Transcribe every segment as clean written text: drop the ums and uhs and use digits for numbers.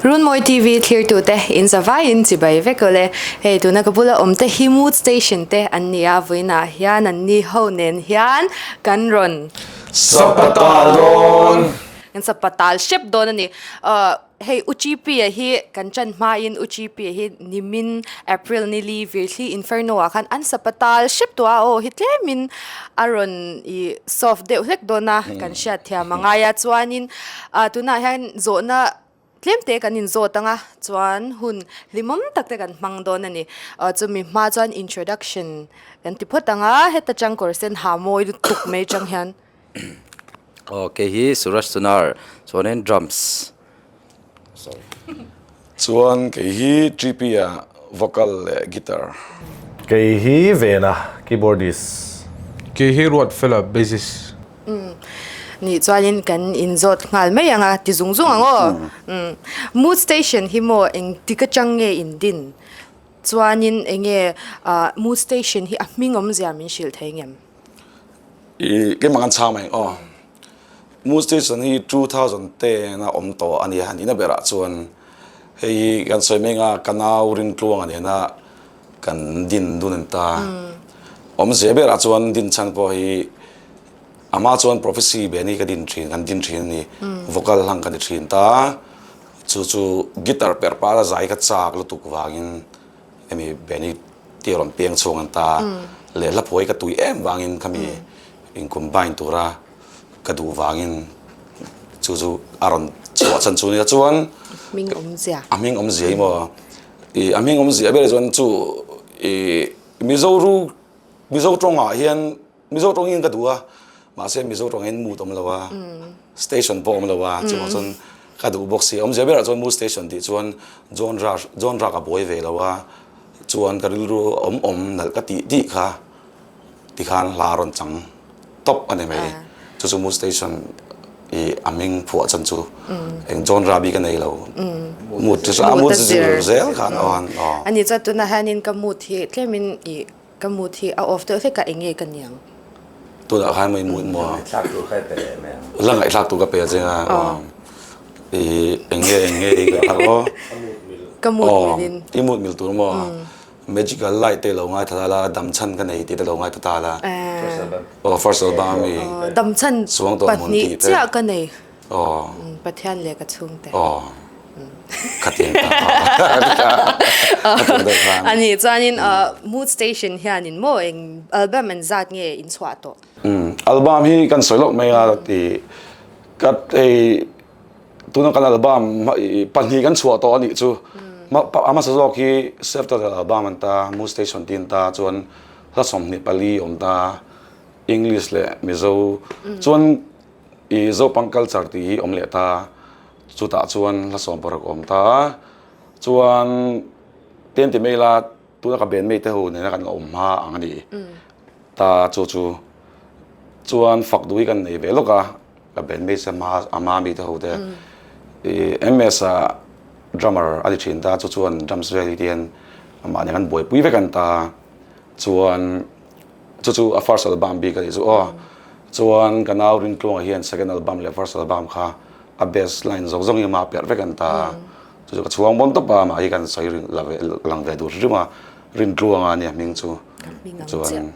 Runmawi TV thlirtute in zavaiin chibai vek awle. Hei tuna ka bula awm te hi Mood Station te an ni a, vawiinah hian an ni ho nen hian kan rawn Sapatal dawn! Kan sapatal hrep dawn a ni. Hei U Chi Pi-a hi kan ṭan hmain U Chi Pi-a hi nimin April ni li Virthli Inferno ah khan an sapatal hrep tawh a, aw hi tlemin a rawn ih soft deuh hlek dawn a kan hriat thiam a ngai a. Chuanin ah tunah hian zawhna tlem te kan inzawt ang a, chuan hun hlimawm tak te kan hmang dawn a ni. Ah chumi hma chuan introduction kan ti phawt ang a, heta tang kawr sen ha mawi lutuk mai tang hian. Aw kei hi Suraj Sunar chuanin drums sorry. Chuan kei hi TP ah vocal leh guitar. Kei hi Vena keyboardist. Kei hi Ruatfela bassist. Umm nih chuanin kan inzawt nghal mai ang a ti zung zung ang aw. Umm Mood Station hi maw engtik atang nge in din? Chuanin enge Mood Station hi a hming awmzia min hrilh thei ngem? I keimah kan chhang mai aw. Moon Station hi 2010 a awm tawh a nia nihna berah chuan hei hi kan sawi mek a ka nau Rintluanga nena kan din dun an ta. Awmzia berah chuan din chhan pawh hi amah chuan prophecy ve ni ka din thin kan din thin a ni. Vocal hlang ka ni thin ta. Chu chu guitar perh pah a zai ka chak lutuk vangin hemi Benny te rawn peng chhuak an ta leh hla phawi ka tui em vangin khami in combine tura ka duh vangin chu chu a rawn chhuah chhan chu nia chuan hming awmzia a hming awmzia hi maw i a hming awmzia ber chuan chu i Mizo ru Mizo tawngah hian Mizo tawngin ka duh a, mahse Mizo tawngin mood awm lo a, station pawh awm lo a, chuvang chuan ka duh bawk si. Awmzia berah chuan mood station tih chuan genre genre ka buai ve lo a, chuan ka rilru awm awm nalh ka tih tih kha tikhan hla a rawn chang tawp a ni mai. Chu chu mood station i a hming phuah chan chu eng genre bik a nei lo. Mood chu a mood zir zel khan aw. A ni chuan tunah hianin ka mood hi tlemin i Ka mood hi a off deuh hlek a, eng nge ka niang? Tunah khan maw i mood maw? Ngaihthlak tur kha i pe leh mai ang. La ngaihthlak tur ka pe a cheng a, i eng nge eng nge i ngaihthlak aw? Ka mood mil. Ka mood mil in. I mood mil tur maw? Magical light te lo ngaithla ta la, dam chhan ka nei tih te lo ngaithla ta la. First album. Aw first album i. Dam chhan pahnih chiah ka nei. Aw. Pathian leh ka chhungte. Aw. Khatiang ta. Khatiang deuh khan. Ani chuanin Mood Station hianin maw eng album an zat nge in chhuah tawh? Album hi kan sawi loh mai a ti ka hei tuna kan album pahnih kan chhuah tawh anih chu a hmasa zawk hi self titled album an ta Mood Station tih an ta chuan hla 24 awm ta English leh Mizo chuan I Zopang culture tih hi awm leh ta, chutah chuan hla 16 awm ta a, chuan pen ti mai ila tuna ka ben mate ho nena kan awm hma ang a ni ta chu chu chuan fak duh hi kan nei ve lawk a, ka ben mate hma a hma mi te ho te i MS ah drummer a ni thin ta chu chuan drums vel hi te hian amah nen kan buaipui vek an ta chuan. Chu chu a first album bik a nih chu aw. Chuan ka nau Rintluanga hian second album leh first album kha a bass line zawng zawng hi amah perh vek an ta a. Chu chu ka chhuang bawn tawp a, amah hi kan sawi rin la ve lang ve duh hrim a, Rintluanga a nia hming chu. Chuan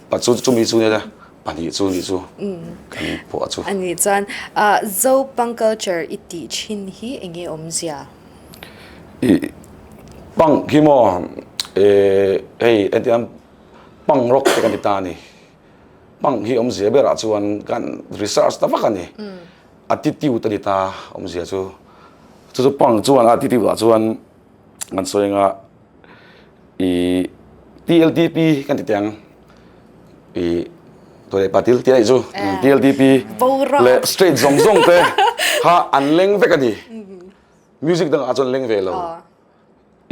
pa chu chumi chu nia pahnih chu nih chu kan phuah chu. A nih chuan Zopang culture i tih thin hi eng nge awmzia? I pang khi maw hei hetiang Punk rock te kan ti ta a ni. Punk hi awmzia berah chuan kan research ta vak a ni. Attitude a ni ta awmzia chu. Chu chu punk chuan attitude ah chuan kan sawi anga i TLTP kan ti teh ang. I tawleh patil tih a nih chu. TLTP leh straight zawng zawng te kha an leng vek a ni. Music dangah chuan leng ve lo.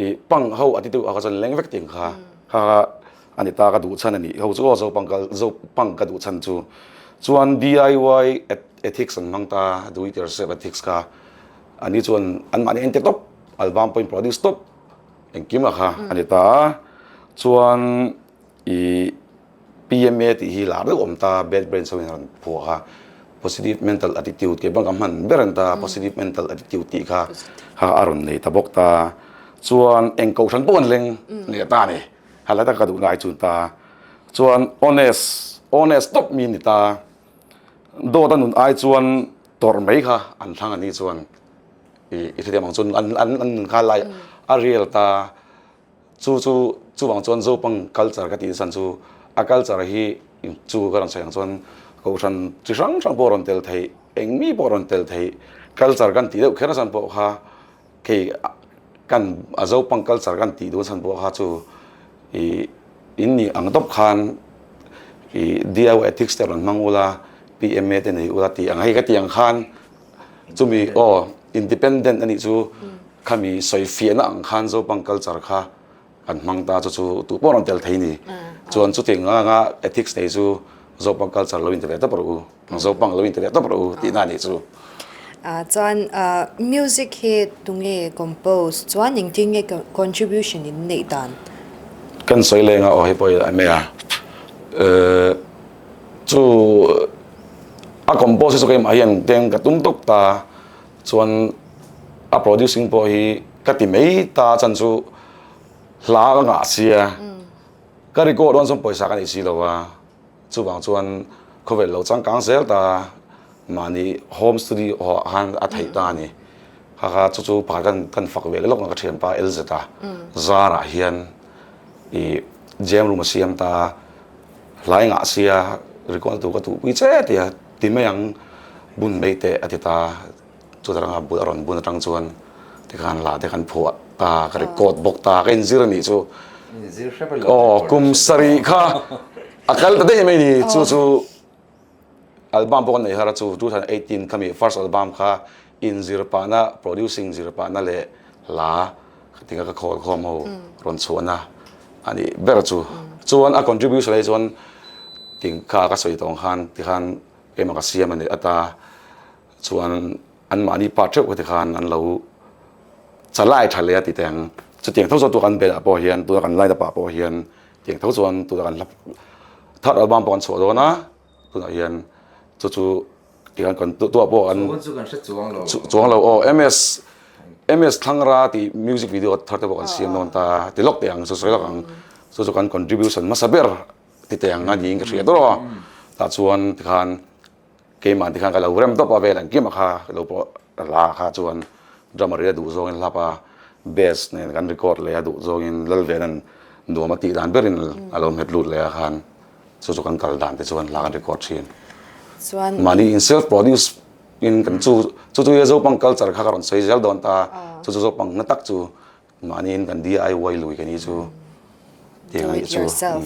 I pang ho a ti deuh a ka chuan leng vek ting kha kha a ni ta ka duh chhan a nih ho chu aw zo pang ka zo pang ka duh chhan chu chuan DIY ethics an hmang ta do it yourself ethics kha ani chuan an mahni en te tawp album pawhin produce tawp engkim a kha a ni ta a chuan i PMA tih hi lar deuh awm ta bad brains ho in a rawn phuah a. Positive mental attitude tih bang ka hman ber an ta, positive mental attitude tih kha kha a rawn nei ta bawk ta. Chuan eng kohhran pawh an leng leh ta a ni. Ha lai taka ka duh ngai chun ta. Chuan honest, honest tawp mi ni ta. Dawt a nun ai chuan tawrh mai kha an thlang a ni chuan i i hrethiam ang chuan an an an nun kha lai a real ta. Chu chu chuvang chuan Zopang culture ka tih chhan chu a culture hi chu ka rawn sawi ang chuan kohhran chi hrang hrang pawh rawn tel theih eng mi pawh rawn tel theih culture kan tih deuh kher chhan pawh kha kei kan a Zopang culture kan tih duh chhan pawh kha chu ih in nih ang tawp khan ih DIY ethics te rawn hmang ula PMA te nei ula tih ang hei ka tih ang khan chumi aw independent a nih chu. Khami sawi fiahna ang khan Zopang culture kha kan hmang ta chu chu tu pawh rawn tel thei ni. Chuan chutiang anga ethics nei chu Zopang culture lo inti ve tawp rawh u, Zopang lo inti ve tawp rawh u tihna a nih chu. Chuan music hi tunge compose chuan engtin nge contribution in neih dan? Kan sawi leng a aw hei pawh hi a mai a. Chu a compose hi chu keimah hian teng ka tum tawp ta. Chuan a producing pawh hi ka ti mai ta chan chu hla ka ngah sia ka record dawn chuan pawisa ka nei si lo a chuvang chuan khawvel lo changkang zel ta mahni home studio ah khan a theih ta a ni kha kha chu chu pakhat kan kan fak ve lawk a ka thianpa LZ a zarah hian ih jam room a siam ta hla i ngah sia record tur ka tuhpui che tia. Ti mai ang, bun mai teh a ti ta. Chuta ranga bul a rawn bun atang chuan tikhan hla te kan phuah ta, ka record bawk ta, ka inzir a nih chu. Inzir hrep a lo. Aw, kum sarih kha a kal ta daih mai ni. Chu chu album pawh kan nei har a chu 2018 khami first album kha inzir pahna, producing zir pahna leh hla tinga ka khawl khawm ho rawn chhuahna a nih ber chu. Chuan a contribution ah hi chuan ting kha ka sawi tawng khan tikhan keimah ka siam a ni ata chuan anmahni part theuh kha tikhan an lo chalai tha leh a ti teh ang. Chutiang tho chuan tuna kan band ah pawh hian tuna kan line up ah pawh hian tiang tho chuan tuna kan hla third album pawh kan chhuah dawn a tunah hian chu chu Tihian kan tuah pawh an Chu kan hre chuang lo. Chuang lo aw MS MS Thlangra tih music video thar te pawh kan siam dawn ta ti lawk teh ang chu sawi lawk ang chu chu kan contribution hmasa ber ti teh ang a niin ka hria tawh a tah chuan tikhan keimah tikhan ka lo rem tawp a vel engkim a kha lo pawh hla kha chuan drummer hi a duh zawngin hlap a bass nen kan record leh a duh zawngin Lalvena'n nuam a tih dan berin a lo hmet lut leh a khan. Chu chu kan kal dan te chuan hla kan record thin. Chuan Mahni in self produce in kan chu chu chu Zopang culture kha ka rawn sawi zel dawn ta. Chu chu Zopang na tak chu mahni in kan DIY lui ka ni chu. Do it yourself.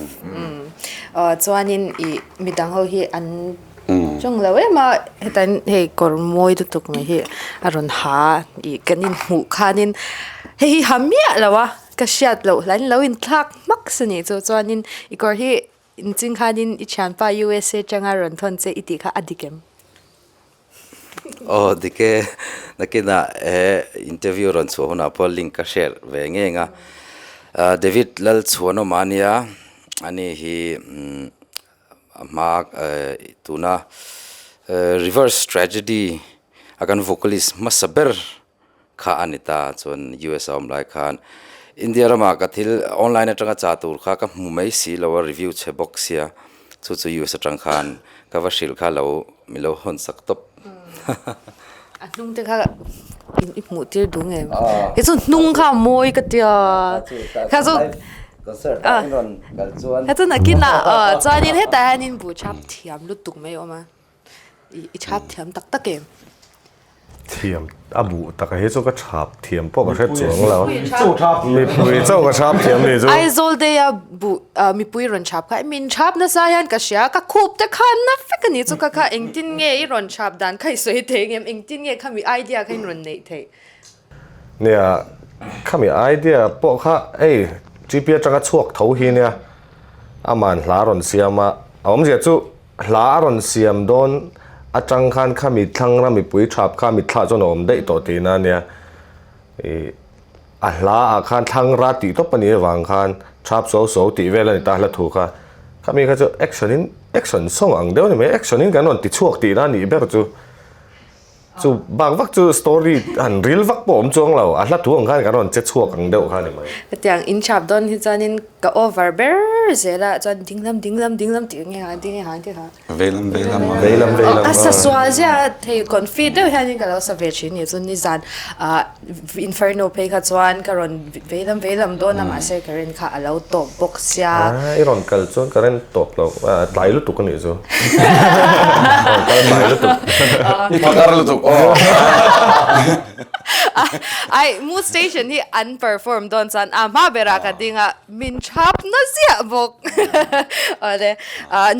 Chuanin i midang ho hi an tawng lo em a hetan hei kawr mawi lutuk mai hi a rawn ha i kan inhmuh khanin hei hi ha miah lo a. Ka hriat loh hlain lo inthlak hmak sa nih chu chuanin i kawr hi inching khanin i thianpa USA atanga rawn thawn che i tih kha a dik em? Aw dik e, nakinah he interview rawn chhuah hunah pawh link ka share ve ngei ang a. David Lalchhuanawma ania, ani hi a hma tuna reverse tragedy a kan vocalist hmasa ber kha a ni ta chuan US a awm lai khan India ramah ka thil online atanga cha tur kha ka hmu mai si lo a review chhe bawk sia chu chu US atang khan ka va hrilh kha lo mi lo hawn sak tawp. A hnung te kha i hmuh tir duh nge kei chu hnung kha a mawi ka tia kha chu kha chu nakinah chuanin hetah hianin buh chhap thiam lutuk mai a awm a. I chhap thiam tak tak em? Thiam a buh tak a hi chu ka chhap thiam pawh ka hre chuang lo. Mipui chauh ka chhap thiam ni chu. Aizawl day a buh mipui rawn chhap kha min chhap nasa hian ka hria ka khup te kha na vek a ni chu ka kha engtin nge i rawn chhap dan kha i sawi thei ngem engtin nge khami idea kha in rawn neih theih? Nia khami idea pawh kha hei GP atanga chhuak tho hi nia aman hla rawn siam a a awmzia chu Hla a rawn siam dawn atang khan kha mi thlang ram mipui thap kha mitthlah chuan a awm daih tawh tihna a nia. Ih a hla ah khan thlang ra tih tawp a nih avang khan thap so so tih vel a ni ta hla thu kha. Khami kha chu action in Action song ang deuh a ni mai, action in kan rawn ti chhuak tihna a nih ber chu. Chu bak vak chu story han ril vak pawh awm chuang lo, a hla thu ang khan kan rawn che chhuak ang deuh kha a ni mai. Hetiang in chhap dawn hi chuanin ka over ber zel a, chuan dinglam dinglam dinglam tih nge ha ding nge ha tih ha. Veilam veilam a. Veilam veilam a. A sa sual zia thei confi deuh hianin ka lo sa ve thin ni chu nizan ah Inferno phei kha chuan ka rawn veilam veilam dawn a mahse current kha a lo tawp bawk sia. A i rawn kal chuan current tawp lo tlai lutuk a nih chu. Rawn kal tlai lutuk. I phakar lutuk aw. Ai Mood Station hi an perform dawn chuan a hma berah ka ding a min thap na ziah bawk. Awle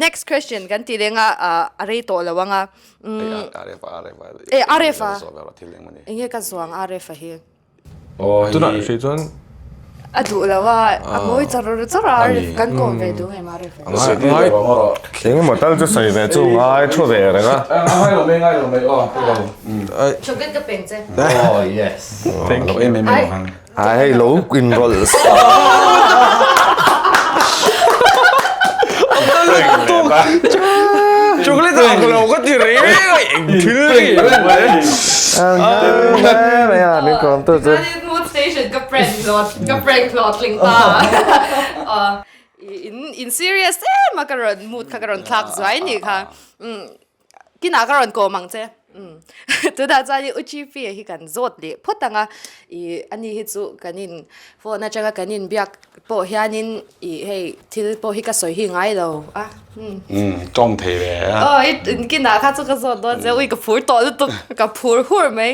next question kan ti leng a a rei tawh lo ang a. E RF a enge ka zuang RF a hi Tunah hrih chuan a duh lo a a ngawi char char a RF kan kawm ve duh em RF ngai eng emaw tal chu sawi ve chu ngai thu ve reng a ngai lo mai ngai lo mai aw chocolate ka peng che oh yes thank you em em em ai hei lo inrawlh Chocolate ang lo ka ti reng eng thil nge min kawm tu chu Mood station ka prank lot ka prank lot tling ta in in serious em a ka rawn mood kha ka rawn thlak zuai ni kha Kinah ka rawn kawm ang che. Tunah chuan i UGP hi kan zawt leh phawt ang a, i ani hi chu kan in phone atanga kan in biak pawh hianin i hei thil pawh hi ka sawi hi ngai lo a. Tawng thei ve a. Aw i kinah kha chu ka zawt dawn che, ui ka phur tawh lutuk, ka phur hur mai.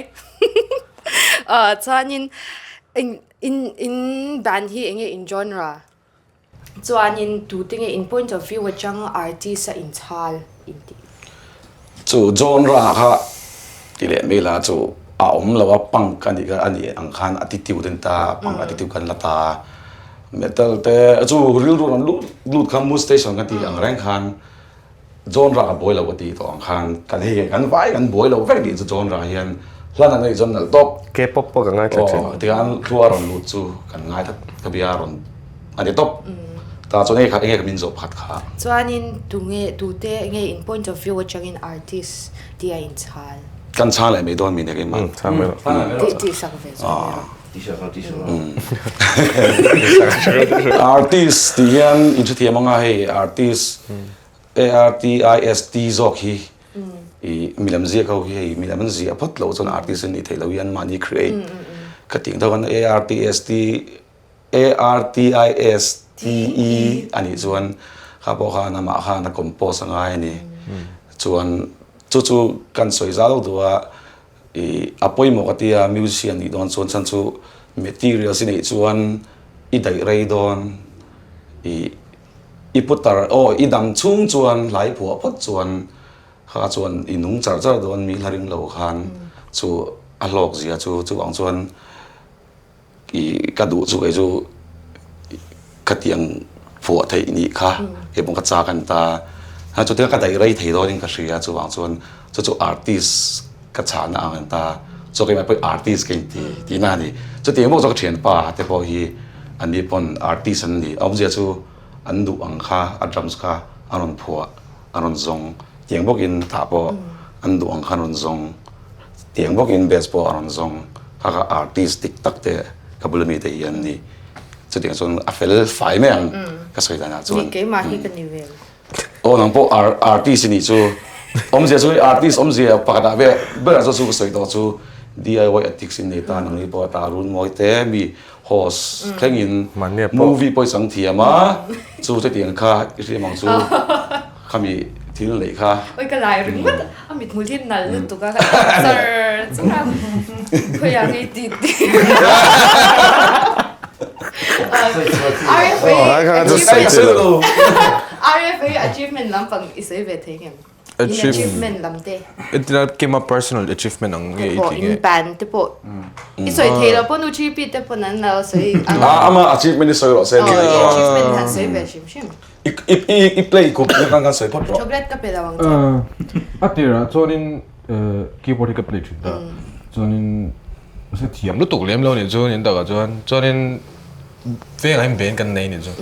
Aw chuanin in in band hi enge in genre? Chuanin tute nge in point of view atang artist a inchhal in tih? Chu genre kha ti leh mai la chu a awm lo a punk a nih kha a nih ang khan attitude an ta punk attitude kan la ta metal te chu rilru rawn lut lut kha mood station kan tih ang reng khan Genre ka buai lo ka tih tawh ang khan kan hei kan vai kan buai lo vek tih chu genre hian hlan an neih chuan nalh tawp. K-pop pawh ka ngaithla thin. Aw tikhan thu a rawn lut chu kan ngaithla ka bia a rawn a ni tawp. Tah chuan hei kha enge ka min zawh pakhat kha. Chuanin tunge tute nge in point of view atangin artist tih a inchhal? Kan chhang leh mai dawn mi nek engmah. Chhang mai rawh. Tih tih sak ve chuan mai rawh. Artist tih hian inhrethiam anga hei artist ARTIST zawk hi i milam ziak ho hi hei milam an ziah phawt loh chuan artist an nih theih loh hi anmahni create ka tih ang tho khan ARTST ARTISTE a nih chuan kha pawh khan amah khan a compose a ngai a ni. Chuan chu chu kan sawi zau duh a I a pawimawh ka tia musician nih dawn chuan chhan chu materials i neih chuan i daih rei dawn i i putar aw i dang chhung chuan hlai phuah phawt chuan kha chuan i nung char char dawn mi hla ring lo khan chu a hlawk zia chu chuvang chuan I ka duh chu kei chu khatiang phuah theih nih kha kei pawh ka chak a ni ta. Chutia ka daih rei thei dawnin ka hria chuvang chuan chu chu artist ka chhahna ang a ni ta. Chuan keimah pawh artist ka inti tihna a ni. Chutiang bawk chuan ka thianpa te pawh hi an ni pawn artist an ni. A awmzia chu an duh ang kha a drums kha a rawn phuah a rawn zawng. Tiang bawkin tah pawh an duh ang kha an rawn zawng. Tiang bawkin bass pawh a rawn zawng kha kha artist dik tak te ka bula mite hi an ni. Chutiang chuan a fel fai mai ang ka sawi danah chuan. Ni keimah hi ka ni ve. Aw nang pawh artist i nih chu. Awmzia chu artist awmzia pakhat ah ve berah chuan chu ka sawi tawh chu DIY ethics in nei ta nang ni pawh ta run mawi te mi host thlengin movie pawh i chang thiam a chu chutiang kha i hriam ang chu. Khami thil neih kha. Oi ka lai ringawt a mithmul hi nal lutuk a ka char char a khawiah nge ti ti. RFA achievement lampang i sawi ve thei ngem? In achievement lam te. Entirna keima personal achievement ang nge i ti nge? In band te pawh i sawi thei lo pawh nu GP te pawn an lo sawi ang. Ama achievement i sawi rawh se. Achievement han sawi ve hrim hrim. I play kup na khan sawi phawt rawh. Chocolate ka pe lo ang che. A tirah chuanin keyboard hi ka play thin ta. Chuanin thiam lutuk lem lo nih chu nin takah chuan. Chuanin vengah hian band kan nei nih chu.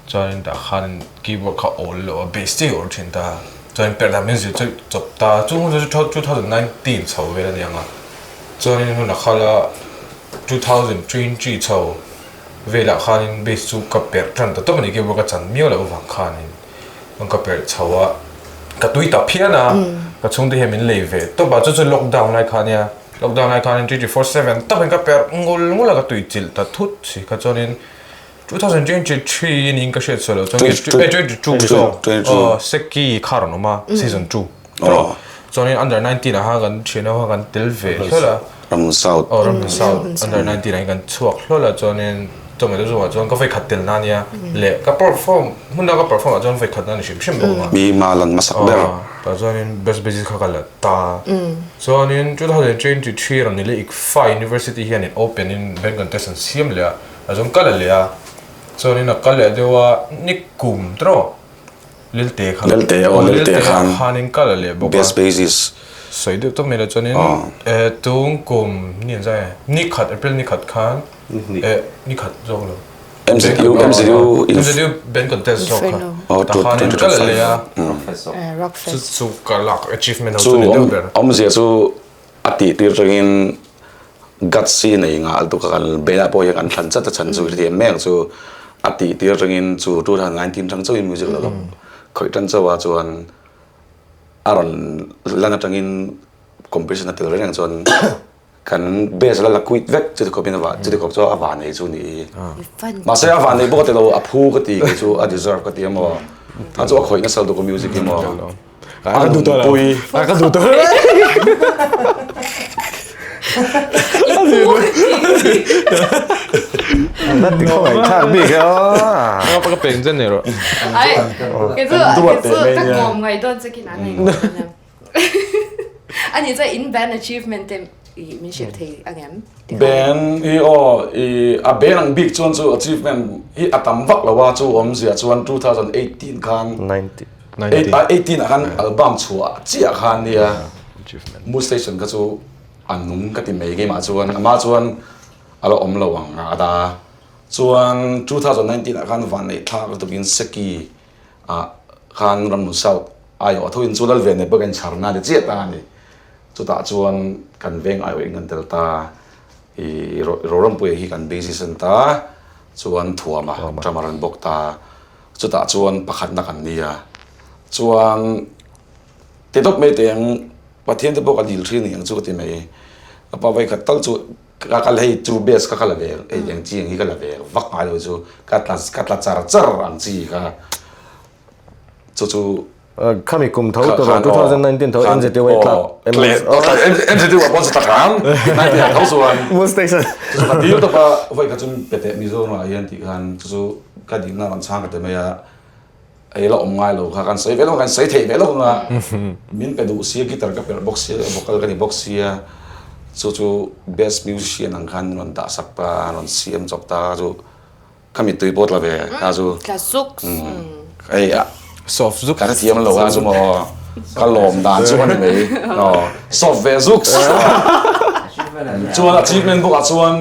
Chuanin tah khanin keyboard kha awl loh a bass chiah hi awl thin ta. Chuanin perh dan min zir chawih chawp ta. Chung hun chu 2019 chho vel a ni ang a. Chuanin hun a khal a 2023 chho velah khanin bass chu ka perh tan ta tawp a ni keyboard ka chan miau loh avang khanin ka perh chho a. Ka tui ta phian a, ka chhungte hian min lei ve tawp a. Chu chu lockdown lai kha ania. Lockdown lai khanin 24/7 takin ka perh ngul ngul a ka tui chilh ta thut si kha chuanin 2023 niin ka hriat sual loh chuan 22 zawk aw Seki kha rawn awm a season 2 chuanin under 19 ah khan kan thian ho khan kan tel ve hlawlh a Ramhmun South aw Ramhmun South under 19 ah hian kan chhuak hlawlh a chuanin chawhmeh te zawhah chuan ka vawi khat tel na ania leh ka perform hmun a ka perform ah chuan vawi khat na ni hrim hrim bawk a mi hma lan hmasak ber tah chuanin best basis kha ka la ta chuanin 2023 rawn ni leh ICFA University hianin open in band contest an siam leh a A zawng kal a leh a, chuanin a kal leh deuh a, ni kum tawh Lilte kha Lilte aw Lilte khan khanin kal a leh bawk a, best basis sawi deuh tawp mai lo chuanin eh tung kum ni an zai e, ni khat April ni khat khan eh ni khat zawk lo MZU MZU MZU band contest zawk kha tah khanin kal a leh a, chu chu ka lak achievement ho chu ni deuh ber. Awmzia chu A tih tir tangin guts hi nei nghal tuk a kan band ah pawh hian kan thlan chat a chhan chu hetiang mek chu a tih tir tangin chu 2019 tang chauhin music lo khawih tan chauh a chuan a rawn lan atangin competition a tel reng reng chuan kan base la la quit vek chuti khawpin a chuti khawp chu a van nei chu ni mahse a van nei bawk a tilo a phu ka ti kei chu a deserve ka ti emaw a chu a khawih nasa lutuk a music hi maw. Ka duh tawh lo. Ka duh tawh lo. Na ti khawngaih thlak bik e aw. Ka peng chen nei rawh. Ai, kei chu kei chu ka kawm ngai dawn che kin an nei Ani chu in band achievement te min hrilh thei angem? Band hi aw i a band ang bik chuan chu achievement hi a tam vak lo a chu awmzia chuan 2018 khan 90 18 ah khan album chhuah chiah khan nia Mood Station kha chu a nung ka ti mai keimah chuan amah chuan a la awm lo ang a da chuan 2019 ah khan vanneih thlak lutukin Seki ah khan Ramnun South aiawh tho in chu Lalve nei bawk a inchhar na ni chiah ta a ni chutah chuan kan veng aiawh in kan tel ta i Rorampuia hi kan bassist a ni ta chuan Thuama drummer a ni bawk ta. Chutah chuan pakhatna kan ni a, chuan ti tawp mai teh ang, Pathian te pawh ka dil thin ang chu ka ti mai. Ka pa vawikhat tal chu ka kal hei chu base kha ka la ve hei eng chi ang hi ka la ve vak ngai lo chu ka tla ka tla char char ang chi kha chu chu Khami kum tho tawh 2019 tho NZU a tlak NZU a pawn tak ang 19 ah tho chuan Moon Station chu ka dil tawp a vawi kha chun pe teh Mizoram ah hian tih khan chu chu ka dihna rawn chhang ka ti mai a ei la awm ngai lo kha kan sawi ve lo kan sawi theih ve lo anga min pe duh sia guitar ka perh bawk sia vocal ka ni bawk sia chu chu best musician ang khan rawn dah sak ta rawn siam chawp ta chu Ka mittui pawh tla ve kha chu. Tla zuk. Hei a. Soft zuk. Ka hrethiam lo a chu maw. Ka lawm dan chu a ni mai. Soft ve zuk. Chuan achievement bawk ah chuan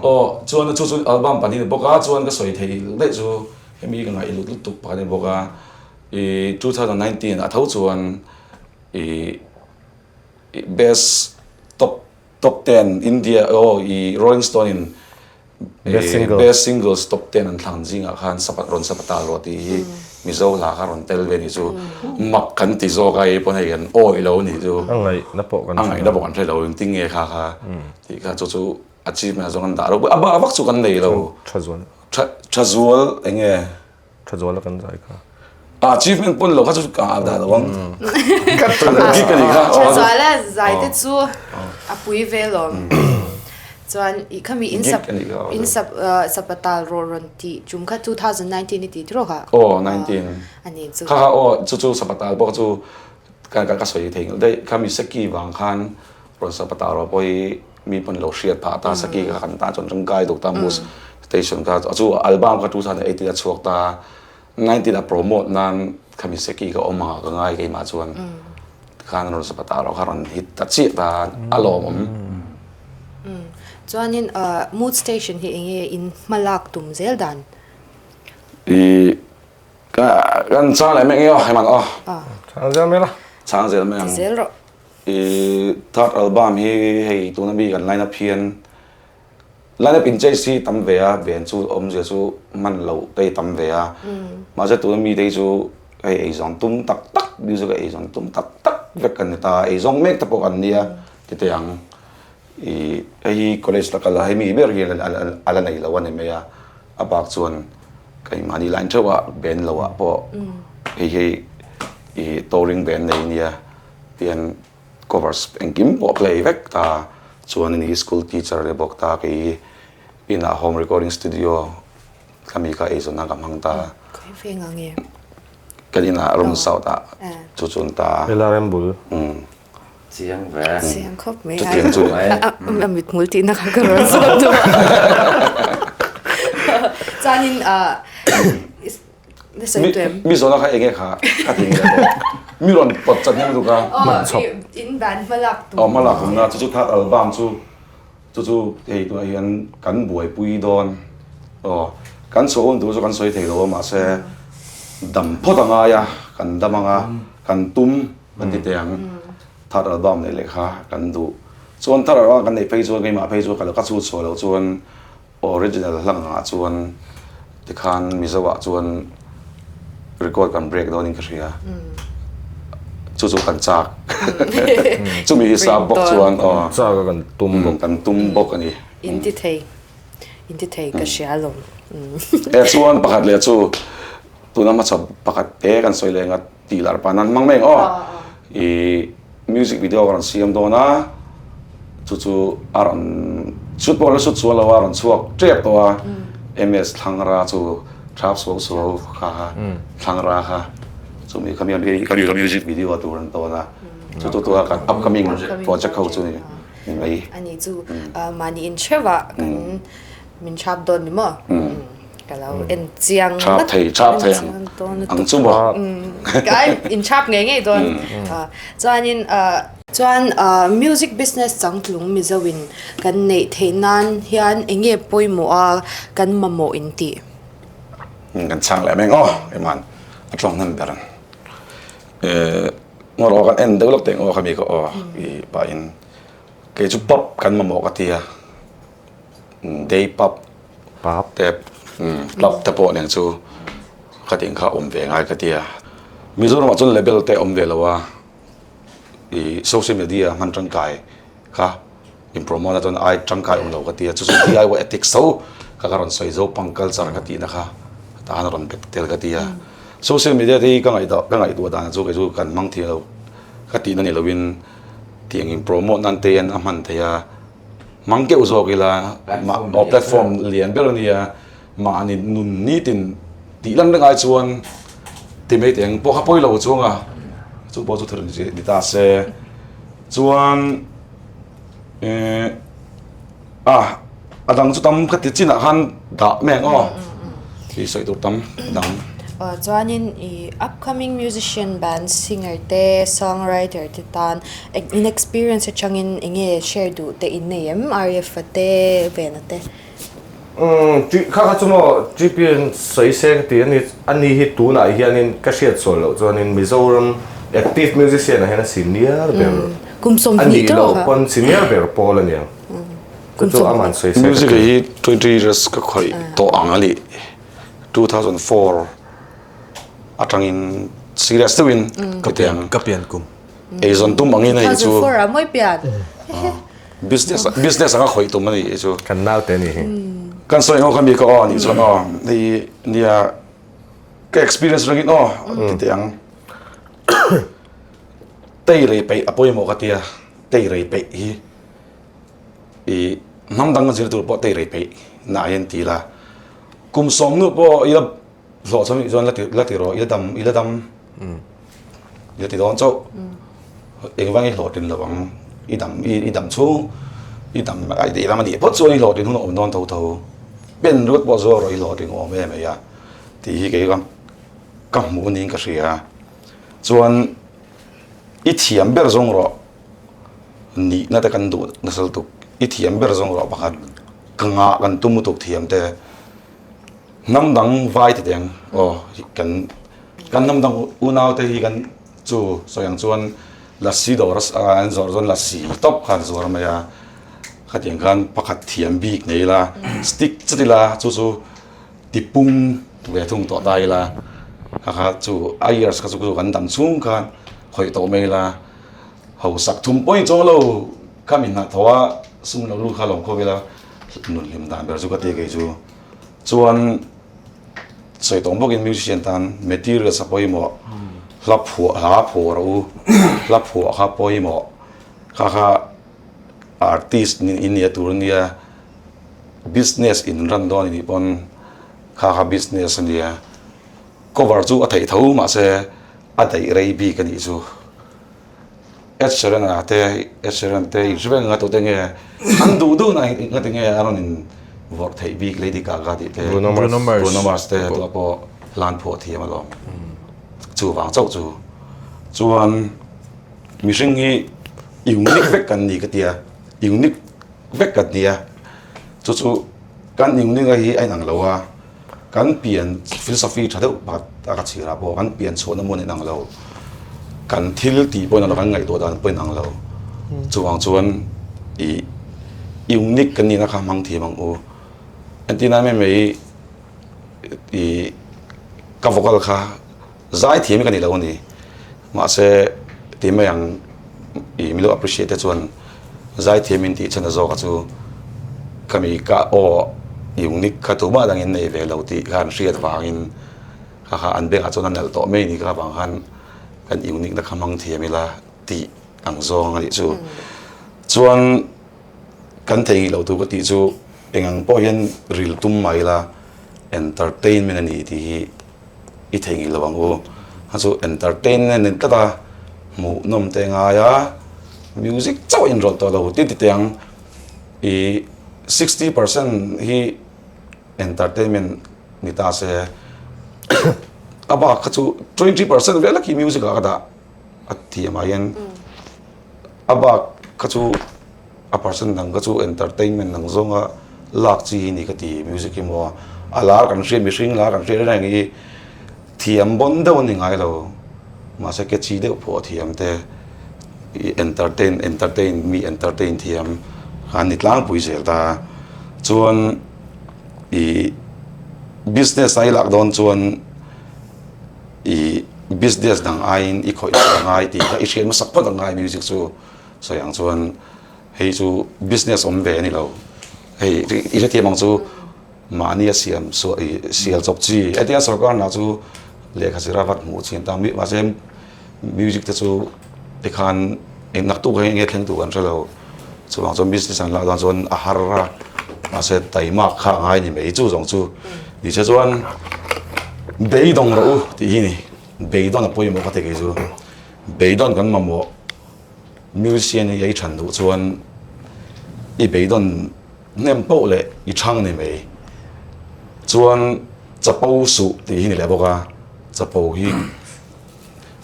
aw chuan chu chu album pahnih ni bawk a chuan ka sawi thei daih chu hemi ka ngaih lut lutuk pakhat a ni bawk a i 2019 ah tho chuan i best top Top ten India aw i Rolling Stone in Best singles. Best singles top ten an thlang zingah khan sapat rawn sapatal rawh tih hi Mizo hla kha rawn tel ve nih chu mak kan ti zawk a ei pawn hei kan awi lo nih chu A ngaihna pawh kan a ngaihna pawh kan hre lo engtin nge kha kha tih kha chu chu achievement ah zawng an dah lo a bak vak chu kan nei lo Tha zual tha tha zual eng nge Tha zual a kan zai kha. Achievement pawn lo kha chu ka dah lo ang. Ka gig a nih kha. Tha zual a zai te chu a pui ve lawm. Chuan i khami in sap in sap sapatal rawh rawn tih chum kha 2019 i ti tiraw kha? Aw 19. Ani chu. Kha kha aw chu chu sapatal pawh chu ka ka sawi thei nghal daih. Khami seki vang khan rawn sapatal rawh pawh hi mi pawn lo hriat phah ta saki kha kan tan chuan tangkai deuh ta mus station kha chu album kha 2018 a chhuak ta 19 a promote nan khami seki ka awm anga ka ngai keimah chuan khan rawn sapata rawh kha rawn hit ta chiah ta a lawmawm. Chuanin mood station hi enge in hmalak tum zel dan? I ka kan chang leh mek nge aw hei man aw. Chang zel mai la. Chang zel mai ang. Ti zel rawh. I third album hi hei tuna mi kan line up hian line up in chase hi tam ve a ven chu awmzia chu hman loh te hi tam ve a mahse tuna mi te hi chu hei eizawn tum tak tak music a eizawn tum tak tak vek kan ni ta a eizawng mek te pawh kan nia ti teh ang i hei hi college la kal a hemi ber hi a la nei lo a ni mai a a bak chuan keimahni line theuh ah band lo ah pawh hei hi i touring band nei nia tian covers engkim pawh play vek ta chuan ani school teacher leh bawk ta kei inah home recording studio ka mi kha eizawn a ka hmang ta kan inah room south ah chu chu an ta LRM bul Chiang ve. Chiang khawp mai. Chutiang chu. A mithmul tihna kha ka rawn zawt duh a. Chuanin na sawi tu em? Mi zawhna kha enge kha ka ti nge pawh. Mi rawn pawt chat hnem lutuk a. Aw, in ban hmalak tum. Aw, hmalak tumna chu chu third album chu chu chu hei tunah hian kan buaipui dawn. Aw, kan chhuah hun tur chu kan sawi thei lo a mahse dam phawt a ngai a, kan dam ang a, kan tum. Kan ti teh ang. Third album neih leh kha kan duh. Chuan third album kan neih phei chuan keimah phei chuan ka lo ka chhut chhuah loh chuan original hlang angah chuan tikhan Mizo ah chuan record kan break dawn in ka hria. Chu chu kan chak. Chumi hisap bawk chuan aw. Chak a kan tum bawk. Kan tum bawk a ni. In ti thei. In ti thei ka hria alawm. E chuan pakhat leh chu tuna hmachhaw pakhat te kan sawi leh ngat. Tih lar pan an hmang mai ang aw. I music video ka rawn siam dawn a, chu chu a rawn chut pawh la chut chuan lo a rawn chhuak tep tawh a, MS Thlangra chu thap suau suau kha kha Thlangra kha chumi kha mi music video tur an tawn a, chu chu tura kan upcoming project ho chu ni mai. Ani chu mahni inhreuh kan Min chhap dawn ni maw? Ka lo en chiang Chhap thei, chhap thei ang ang chu maw? Ka in chhap ngei ngei dawn. Chuanin chuan music business changtlung Mizo in kan neih theih nan hian eng nge pawimawh a kan mamawh in tih? Kan chhang leh mai ang aw, Iman a tawng hnem ber ang. Ngawr aw kan en deuh lawk teh ang aw khami ka aw i pahin kei chu pop kan mamawh ka ti a. Day pub te club te pawh nen chu ka tih kha awm ve ngai ka ti a. Mizoramah chuan label te awm ve lo a, ih social media hman tangkai kha in promote na chuan ai tangkai awm lo ka ti a, chu chu DIY ethics tho kha ka rawn sawi zo pang culture ka tihna kha tahan a rawn bet tel ka ti a. Social media te hi ka ngaihtuah ka ngaihtuah dan chu kei chu kan hmang thei lo ka tihna ni lovin tiang in promote nan te hian a hman theih a. Hmang keuh zawk ila aw platform lian ber a nia mahni nun nitin tih lan reng ai chuan ti mai teh ang pawh kha pawi lo chuang a chu pawh chu thil ni ta se chuan eh a a dang chu tam ka ti chinah khan dah mai ang aw tih sawi tur tam dang. Chuanin i upcoming musician band singer te songwriter te tan In experience atangin enge share duh te in nei em RF a te Vena te? Umm tih kha kha chu maw GPN sawi se ka ti a ni a ni hi tunah hianin ka hriat sual loh chuanin Mizoram active musician ah hian a senior ber Kum a 20 nih tawh loh kha. pawn senior ber pawl a niang chu chu aman sawi se ka Music ti. hi 20 years ka khawih tawh ang a nih 2004 atangin serious deuhin ka ti ang. Ka pian kum. Eizawn tum angin a nih chu. 2004 ah mawi pian. Business business anga khawih tum a nih chu. Kan naute a nih hi. Kan sawi ngawk a mi ka aw a nih chuan aw hei nia ka experience rengin aw ti teh ang. Tei rei peih a pawimawh ka tia tei rei peih hi i hnam dang a zir tur pawh tei rei peih na hian ti ila kum sawm nu pawh ila Hlawh chuan chuan la ti la ti rawh i la dam i la dam i la ti dawn chauh engvang i hlawhtlin lo ang i dam i i dam chhung i dam a i dam a nih phawt chuan i hlawhtlin hun a awm dawn tho tho pen ringawt pawh zuar rawh i hlawhtling awm em mai a tih hi kei ka ka hmuh niin ka hria chuan i thiam ber zawng rawh nihna te kan duh nasa lutuk i thiam ber zawng rawh pakhat ka ngah kan tum lutuk thiam te. Hnam dang vai ti teng aw kan kan hnam dang unau te hi kan chu sawi ang chuan lassi dawr a an zawrh chuan lassi tawp kha an zuar mai a khatiang khan pakhat thiam bik nei ila stick chuti la chu chu tipung ve thung tawh ta ila kha kha chu a years kha chu kan dam chhung khan khawih tawh mai ila hausak thum pawh in chawng lo kha mi hnathawh a sum lo lut kha lawm khawp ila nun hlim dan ber chu ka ti kei chu. Chuan sawi tawng bawkin musician tan materials a pawimawh, hla phuah hla phuah rawh u, hla phuah kha pawimawh, kha kha artist in nia tur ania, business in run dawn anih pawn kha kha business ania, cover chu a theih tho mahse a daih rei bik anih chu. Ed Sheeran a te Ed Sheeran te in hre vek ang a tute nge an duh duh na nga ti nge a rawn in vawrh theih bik Lady Gaga tih te Bruno Mars Bruno Mars Bruno Mars te tu pawh hlan phuah thiam alawm chuvang chauh chu chuan mihring hi unique vek kan ni ka tia unique vek kan nia chu chu kan unique a hi a inang lo a. Kan pian philosophy tha deuh pakhat a ka chhir ah pawh kan pian chhuahna hmun inang lo, kan thil tih pawh inang lo, kan ngaihtuah dan pawh inang lo. Chuvang chuan ih unique kan nihna kha hmang thiam ang u. Entirna mai mai ih ka vocal kha zai thiam hi ka ni lo a ni. Mahse ti mai ang ih min lo appreciate te chuan zai thiam in tih chhan a zawk a chu ka mi ka aw unique kha tumah dangin nei ve lo tih kha an hriat vangin kha kha an bengah chuan a nalh tawh mai ni kha vang khan kan unique na kha hmang thiam ila tih ang zawng a nih chu. Chuan kan theihnghilh loh tur ka tih chu eng ang pawh hian ril tum mai ila entertainment a ni tih hi i theihnghilh lo ang u. A chu entertainment ni tlat a, hmuhnawm te ngai a, music chauh a inrawlh tawh lo ti ti teh ang. Ih 60% hi entertainment ni ta se, a bak kha chu 20% vel khi music ah ka dah a thiam ah hian a bak kha chu a percent dang kha chu entertainment ang zawnga lak chi hi ni ka ti music hi maw a lar kan hria mihring lar kan hria reng hi thiam bawn deuh a ni ngai lo mahse catchy deuh pawh a thiam te ih entertain entertain mi entertain thiam an ni tlangpui zel ta chuan ih business a i lak dawn chuan ih business dang aiin i khawih a ngai tih kha i hriat hmasak phawt a ngai music chu. Sawi ang chuan hei chu business awm ve a ni lo. Hei i hrethiam ang chu mahni a siam suah i sial chawp chi. Hetiang sorkar hna chu lehkha zira vat hmuh chin ta mahse music te chu tikhan eng naktuk hi enge thleng tur kan hre lo. Chuvang chuan business an lak dan chuan a har a mahse taimak kha a ngai ni mai chu zawng chu. Ni se chuan beidawng rawh u tih hi ni. Beidawn a pawimawh ka ti kei chu. Beidawn kan mamawh. Musician hi ei than duh chuan i beidawn hnem poh leh i chhang ni mai. Chuan chapo suh tih hi ni leh bawk a, chapo hi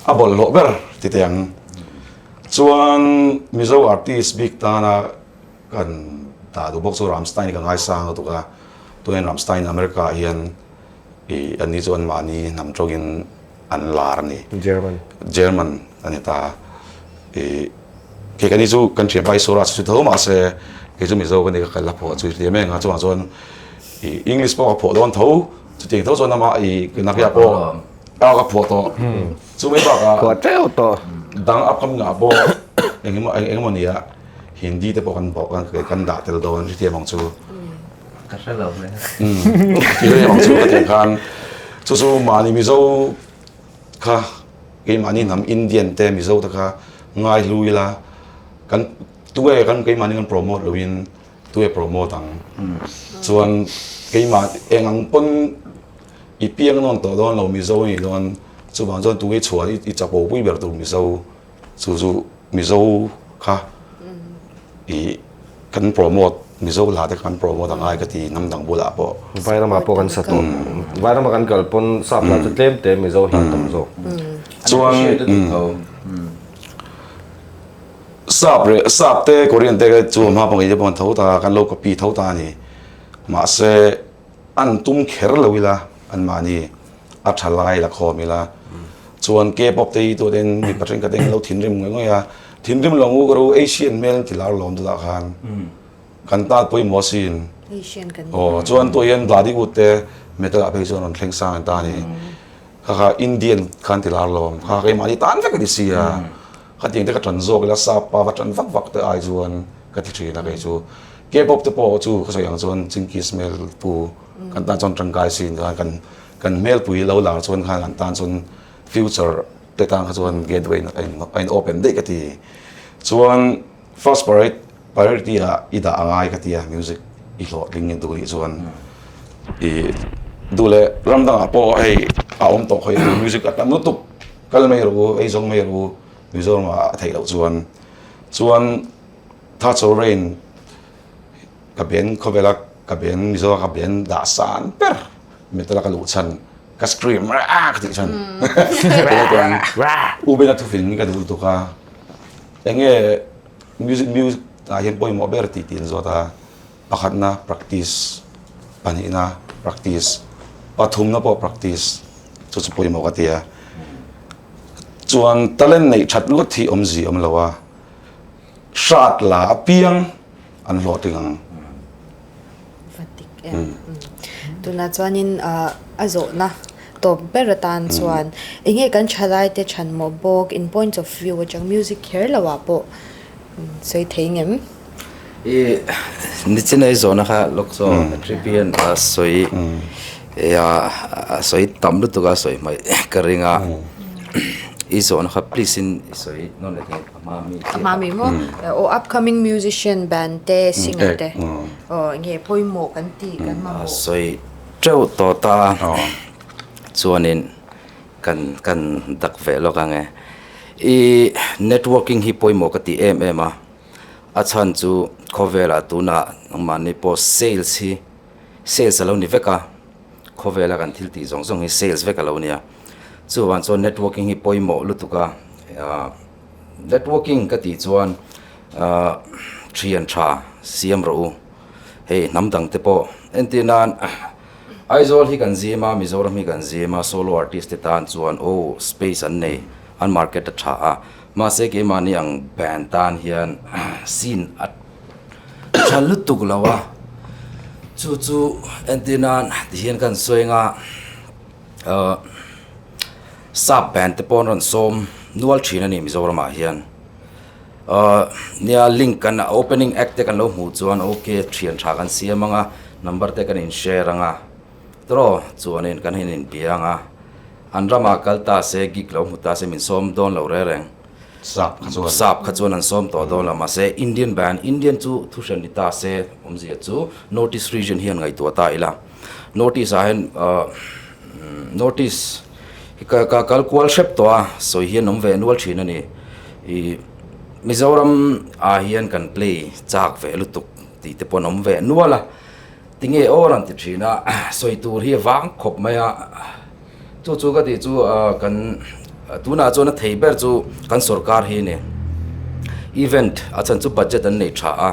a bawlhhlawh ber ti teh ang. Chuan Mizo artist bik tana kan dah duh bawk chu Ramstein hi ka ngaisang lutuk a, tunah hian Ramstein America ah hian ih an ni chu anmahni hnam tawngin an lar a ni. German. German a ni ta. I kei ka ni chu kan thian pai sura chu tho mahse kei chu Mizo ka ni ka kal a phuah chu hliam eng a chungah chuan i English pawh ka phuah dawn tho chutiang tho chuan ama i nakia pawh a ka phuah tawh chu mai bakah phuah teuh tawh dang upcoming ah pawh engemaw engemaw nia Hindi te pawh kan bawh kan dah tel dawn hrethiam ang chu. Ka hre lo hle. Hrethiam ang chu ka tih khan chu chu mahni Mizo kha keimahni hnam Indian te Mizo te kha ngai hlu ila kan tunge kan keimahni kan promote loin tunge promote ang chuan keimah eng ang pawn i piang nawn tawh dawn lo Mizo a nih dawn chuvang chuan tunge chhuah i chapo pui ber tur Mizo. Chu chu Mizo kha i kan promote Mizo hla te kan promote a ngai ka ti hnam dang bulah pawh. Vairama pawh kan sa tawh. Vairama kan kal pawn sap hla chu tlem te Mizo hla tam zawk. Chuan sap leh sap te Korean te chu hma pawh ngei te pawh an tho ta kan lo copy tho ta a ni. Mahse. An tum kher lo ila anmahni a tha lai la khawm ila chuan K-pop te hi tuatin mi patling ka teng lo thinrim ngawih ngawih a, thinrim lo ngu ka ru Asian hmel an ti lar lawm tunah khan kan tan pawimawh asin aw chuan tuah hian Bollywood te metal ah phei chuan rawn thleng sang an ta a ni kha kha Indian khan ti lar lawm kha keimahni tan vek a ni sia khatiang te ka tan zawk ila sap pa va tan vak vak te ai chuan ka ti thin a kei chu. K-pop te pawh chu ka sawi ang chuan Chinki smell pu kan tan chuan tangkai sin khan kan kan hmelpui lo lar chuan khan an tan chuan future te tan kha chuan gateway a in a in open daih ka ti. Chuan first priority ah i dah a ngai ka ti a music i hlawhtling i duh nih chuan i duh leh ram dangah pawh hei a awm tawh khawi music a tam lutuk kal mai rawh u ei zawng mai rawh u Mizoram ah a theih loh chuan chuan Thatcher Rain ka ben khawvela ka ben Mizoa ka ben dah san ber metal a ka luh chhan ka scream raa ka tih chhan U Bena thufin ka duh lutuk a enge music music ah hian pawimawh ber tih tih an zawt a pakhatna practice pahnihna practice pathumna pawh practice chu chu pawimawh ka ti a chuan talent neih that ngawt hi awmzia awm lo a. Hrat la apiang an hlawhtling ang. Va dik em. Tunah chuanin a zawhna tawp ber atan chuan enge kan thalai te chhanmawh bawk in point of view atang music kher lo ah pawh sawi thei ngem? I nichin ei zawhna kha lawk chu Tribune a sawi a sawi tam lutuk a sawi hmaih ka ring a i zawhna kha please in i sawi nawn leh thei. Mami maw aw upcoming musician band te singer te aw enge pawimawh kan tih kan mamawh. Sawi teuh tawh ta chuanin kan kan dak ve lawk ang e. I networking hi pawimawh ka ti em em a, a chhan chu khawvelah tunah nangmahni pawh sales hi sales a lo ni vek a, khawvela kan thil tih zawng zawng hi sales vek a lo nia. Chuvang chuan networking hi pawimawh lutuk a, networking ka tih chuan thian tha siam rawh u, hei hnam dang te pawh entir nan Aizawl hi kan zim a, Mizoram hi kan zim a, solo artist te tan chuan aw space an nei, an market a tha a, mahse keimahni ang band tan hian scene a tha lutuk lo a, chu chu entir nan tihian kan sawi anga. Ahh sap band te pawh an rawn sawm nual thin a ni Mizoram ah hian ahh nia link kan opening act te kan lo hmuh chuan ok thian tha kan siam ang a number te kan in share ang a tawh chuanin kan in inbia ang a an ramah kal ta se gig lo hmu ta se min sawm dawn lo reng reng. Sap kha chuan. Sap kha chuan an sawm tawh dawn lo mahse Indian band Indian chu thu hran ni ta se awmzia chu North East region hian ngaihtuah ta ila North East ah hian ahh North East hi ka ka kal kual hrep tawh a sawi hian awm ve nual thin a ni ih Mizoram ah hian kan play chak ve lutuk tih te pawh an awm ve nual a tinge aw rawn ti thin a sawi tur hi a vang khawp mai a. Chu chu ka tih chu kan tunah chuan a thei ber chu kan sorkar hi a ni. Event a chhan chu budget an nei tha a,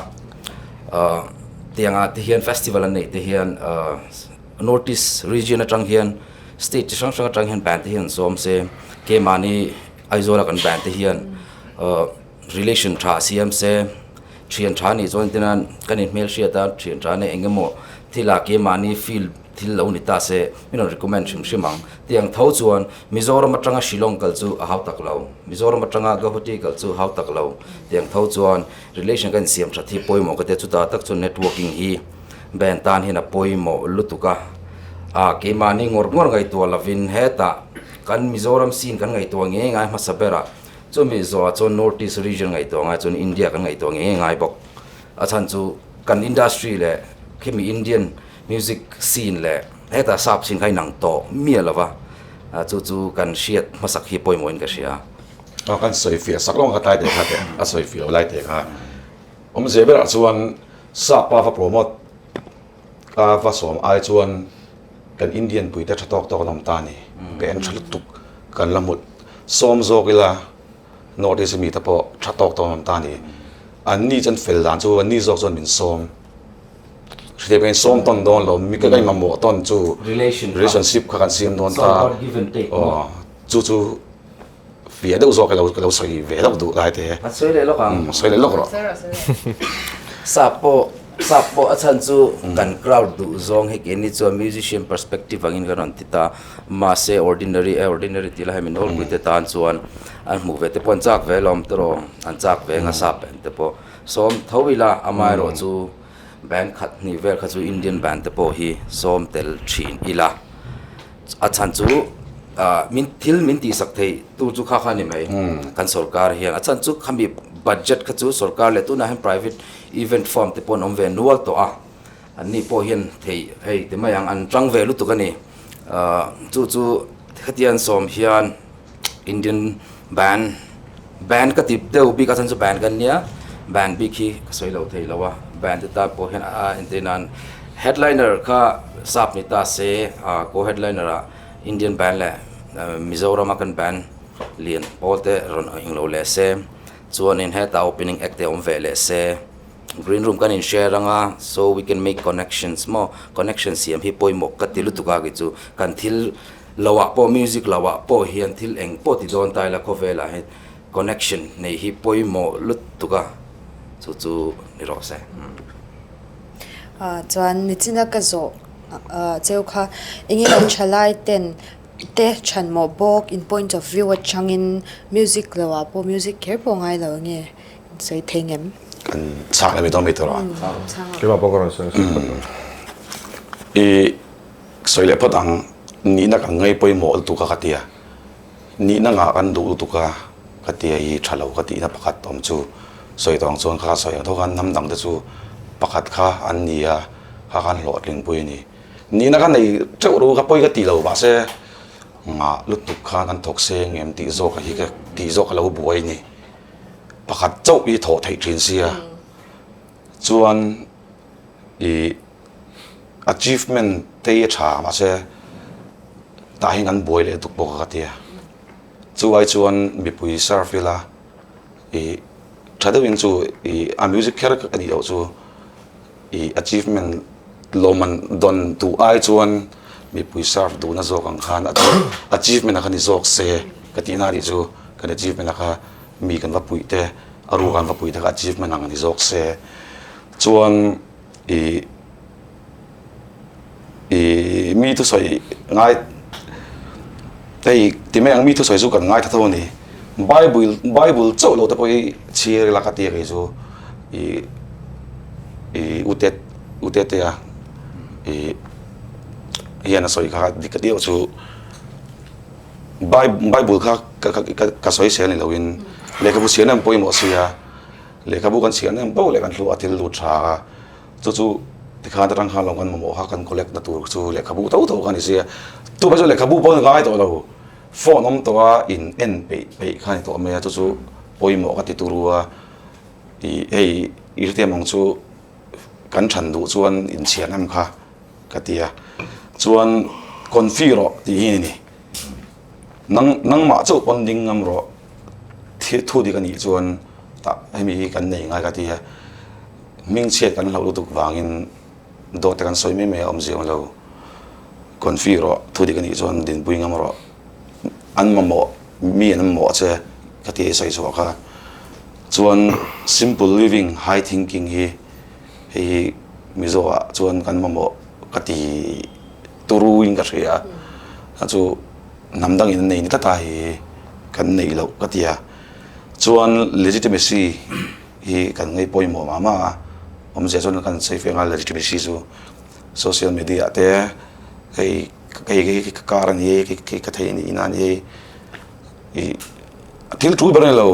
tiangah te hian festival an neih te hian North East region atang hian state chi hrang hrang atang hian band te hian an sawm se, keimahni Aizawla kan band te hian relation tha siam se, thian tha nih chuan tina kan inhmelhriat a, thian tha nih eng emaw thil ah keimahni field thil lo ni ta se min rawn recommend hrim hrim ang. Tiang tho chuan Mizoram atanga Shillong kal chu a hau tak lo, Mizoram atanga Guwahati kal chu hau tak lo. Tiang tho chuan relation kan insiam that hi pawimawh ka tia chutah tak chuan networking hi band tan hian a pawimawh lutuk a. Ah keimahni ngawr ngawr ngaihtuah lovin hetah kan Mizoram scene kan ngaihtuah nge ngai hmasa berah chumi zawhah chuan North East region ngaihtuah ngai chuan India kan ngaihtuah nge ngai bawk. A chhan chu kan industry leh khimi Indian Music scene leh hetah sap scene kha inang tawh miah lo va, chu chu kan hriat hmasak hi pawimawhin ka hria. Aw kan sawi fiah sak lawng kha tlai teh kha teh a sawi fiah lai teh kha awmzia berah chuan sap pa va promote a va sawm ai chuan kan Indian pui te tha tawk tawk an awm ta a ni ka en tha lutuk kan la hmu sawm zawk ila North East ami te pawh tha tawk tawk an awm ta a ni an ni chuan fel dan chu an ni zawk chuan min sawm. Hriat kan sawm tawn dawn lo, mi ka mamawh tawn chu relationship kha kan siam dawn ta. Aw, chu chu fiah deuh zawk ka lo sawi ve deuh duh lai te. A sawi leh lawk ang. Sawi leh lawk rawh. Sap pawh sap pawh a chhan chu kan crowd duh zawng hi keini chuan musician perspective angin kan rawn ti ta. Mahse ordinary eh ordinary tih lai hi min nawlpui te tan chuan an hmuh ve te pawh an chak ve alawm tawh an chak ve anga sap en te pawh sawm tho ila amaherawhchu Band khat hnih vel kha chu Indian band te pawh hi sawm tel thin ila a chhan chu ah min thil min tihsak theih tu chu kha kha a ni mai kan sorkar hian a chhan chu khami budget kha chu sorkar leh tunah hian private event firm te pawh an awm ve nual tawh a an ni pawh hian theih hei ti mai ang an tang ve lutuk a ni ah chu chu hetiang an sawm hian. Indian band band ka ti deuh bik a chuan chu band kan nia band bik hi ka sawi loh thei lo a band te tan pawh hian a entir nan headliner kha sap ni ta se ah ko headliner ah Indian band leh Mizoram a kan band lian pawl te rawn englo leh se chuanin hetah opening act te awm ve leh se green room kan in share anga so we can make connections maw connection siam hi pawimawh ka ti lutuk a kei chu kan thil. Lo ah pawh music lo ah pawh hian thil eng pawh ti dawn ta ila khawvel ah hian connection nei hi pawimawh lutuk a chu chu ni rawh se. Chuan nichina ka zawh cheu kha eng emaw thalai ten te chhanmawh bawk in point of view atangin music lo ah pawh music kher pawh ngai lo nge sawi thei ngem. Kan chhak leh mai dawn mai tur a. Keimah pawh ka rawn sawi sawi phawt ang. I Sawi leh phawt ang, nihna kan ngai pawimawh lutuk a ka ti a, nihna ngah kan duh lutuk a ka ti a, i tha lo ka tihna pakhat awm chu sawi tawh ang chuan kha sawi ang tho khan hnam dang te chu pakhat kha an ni a, kha khan hlawhtling pui a ni. Nihna ka nei teuh ru ka pawi ka ti lo mahse ngah lutuk khan an thawk seng em tih zawk hi ka tih zawk a lo buai a ni. Pakhat chauh hi thawh theih thin sia chuan i achievement te hi a tha mahse tah hian kan buai leh duk bawk a ka ti a chu ai chuan mipui serve ila ih tha deuhin chu ih a music kher a nih loh chu ih achievement lawmman dawn duh ai chuan mipui serve duhna zawk ang khan achievement a kha ni zawk se ka tihna a nih chu kan achievement a kha mi kan va puih te a ruak an va puih te kha achievement ang ni zawk se chuan ih ih mi thusawi ngai hei ti mai ang mi thusawi chu kan ngai tha tho a ni bible bible chauh lo te pawh hi chhiar ila ka ti a kei chu ih ih u te u te te a ih hian a sawi kha dik ka tih chu bible kha ka ka ka sawi sel ni loin lehkhabu chhiar na pawimawh sia. Lehkhabu kan chhiah nem poh leh kan hlu a thil lut tha a, chu chu tikhan atang khan lo kan mamawh kha kan collect na tur chu lehkhabu tho tho kha ni sia, tupah chuan lehkhabu pawh a ngai tawh lo, phone awm tawh a in en peih peih kha a ni tawh mai a, chu chu pawimawh ka ti turu a, ih hei i hrethiam ang chu kan than duh chuan inchhiah nem kha ka ti a, chuan confi rawh tih hi a ni. Nang nangmah chauh pawn ding ngam rawh thil thu dik a nih chuan tah hemi hi kan nei ngai ka ti a, hmingchhiat kan hlauh lutuk vangin dawt te kan sawi mai mai a awmzia awm lo, confi rawh thu dik a nih chuan dinpui ngam rawh an mamawh mi an mamawh che ka ti a sawi chhuah kha chuan simple living high thinking hi hei hi Mizo ah chuan kan mamawh ka ti. Turu in ka hria a chu hnam dangin an nei ni tlat a hi kan neih loh ka ti a chuan legitimacy hi kan ngaih pawimawh mah mah a awmzia chuan kan sawi feng a legitimacy chu social media ah te hei hei hei ka car a ni e hei ka thei a ni ina a ni e ih thil tul ber a ni lo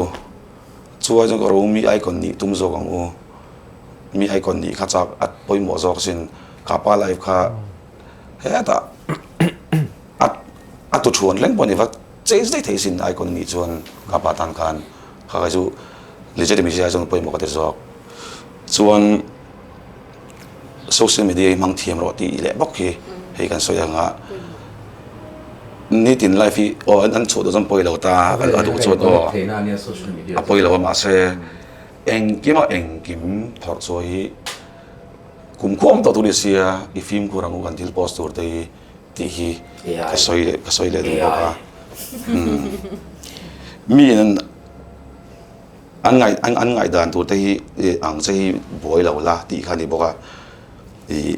chuai chuan ka romi icon nih tum zawk ang u. Mi icon nih kha chak a pawimawh zawk sin kapa life kha hetah a a tu thuan reng pawh ni va change daih thei sin icon nih chuan kapa tan khan kha kha chu legitimacy ai chuan pawimawh ka ti zawk chuan social media hi hmang thiam rawh tih leh bawk hi hei kan sawi anga nitin life hi aw an chhuah duh chuan pawi lo ta a duh chuan aw a pawi lo a mahse. Engkima engkim phawrh chawi hi Kum khuam tawh tur ni sia i fimkhur ang u kan thil post tur te hi tih hi ka sawi leh ka sawi leh duh bawk a. Mi in an ngaih an an ngaihdan tur te hi ang che hi buai lo la tih kha a ni bawk a. Ih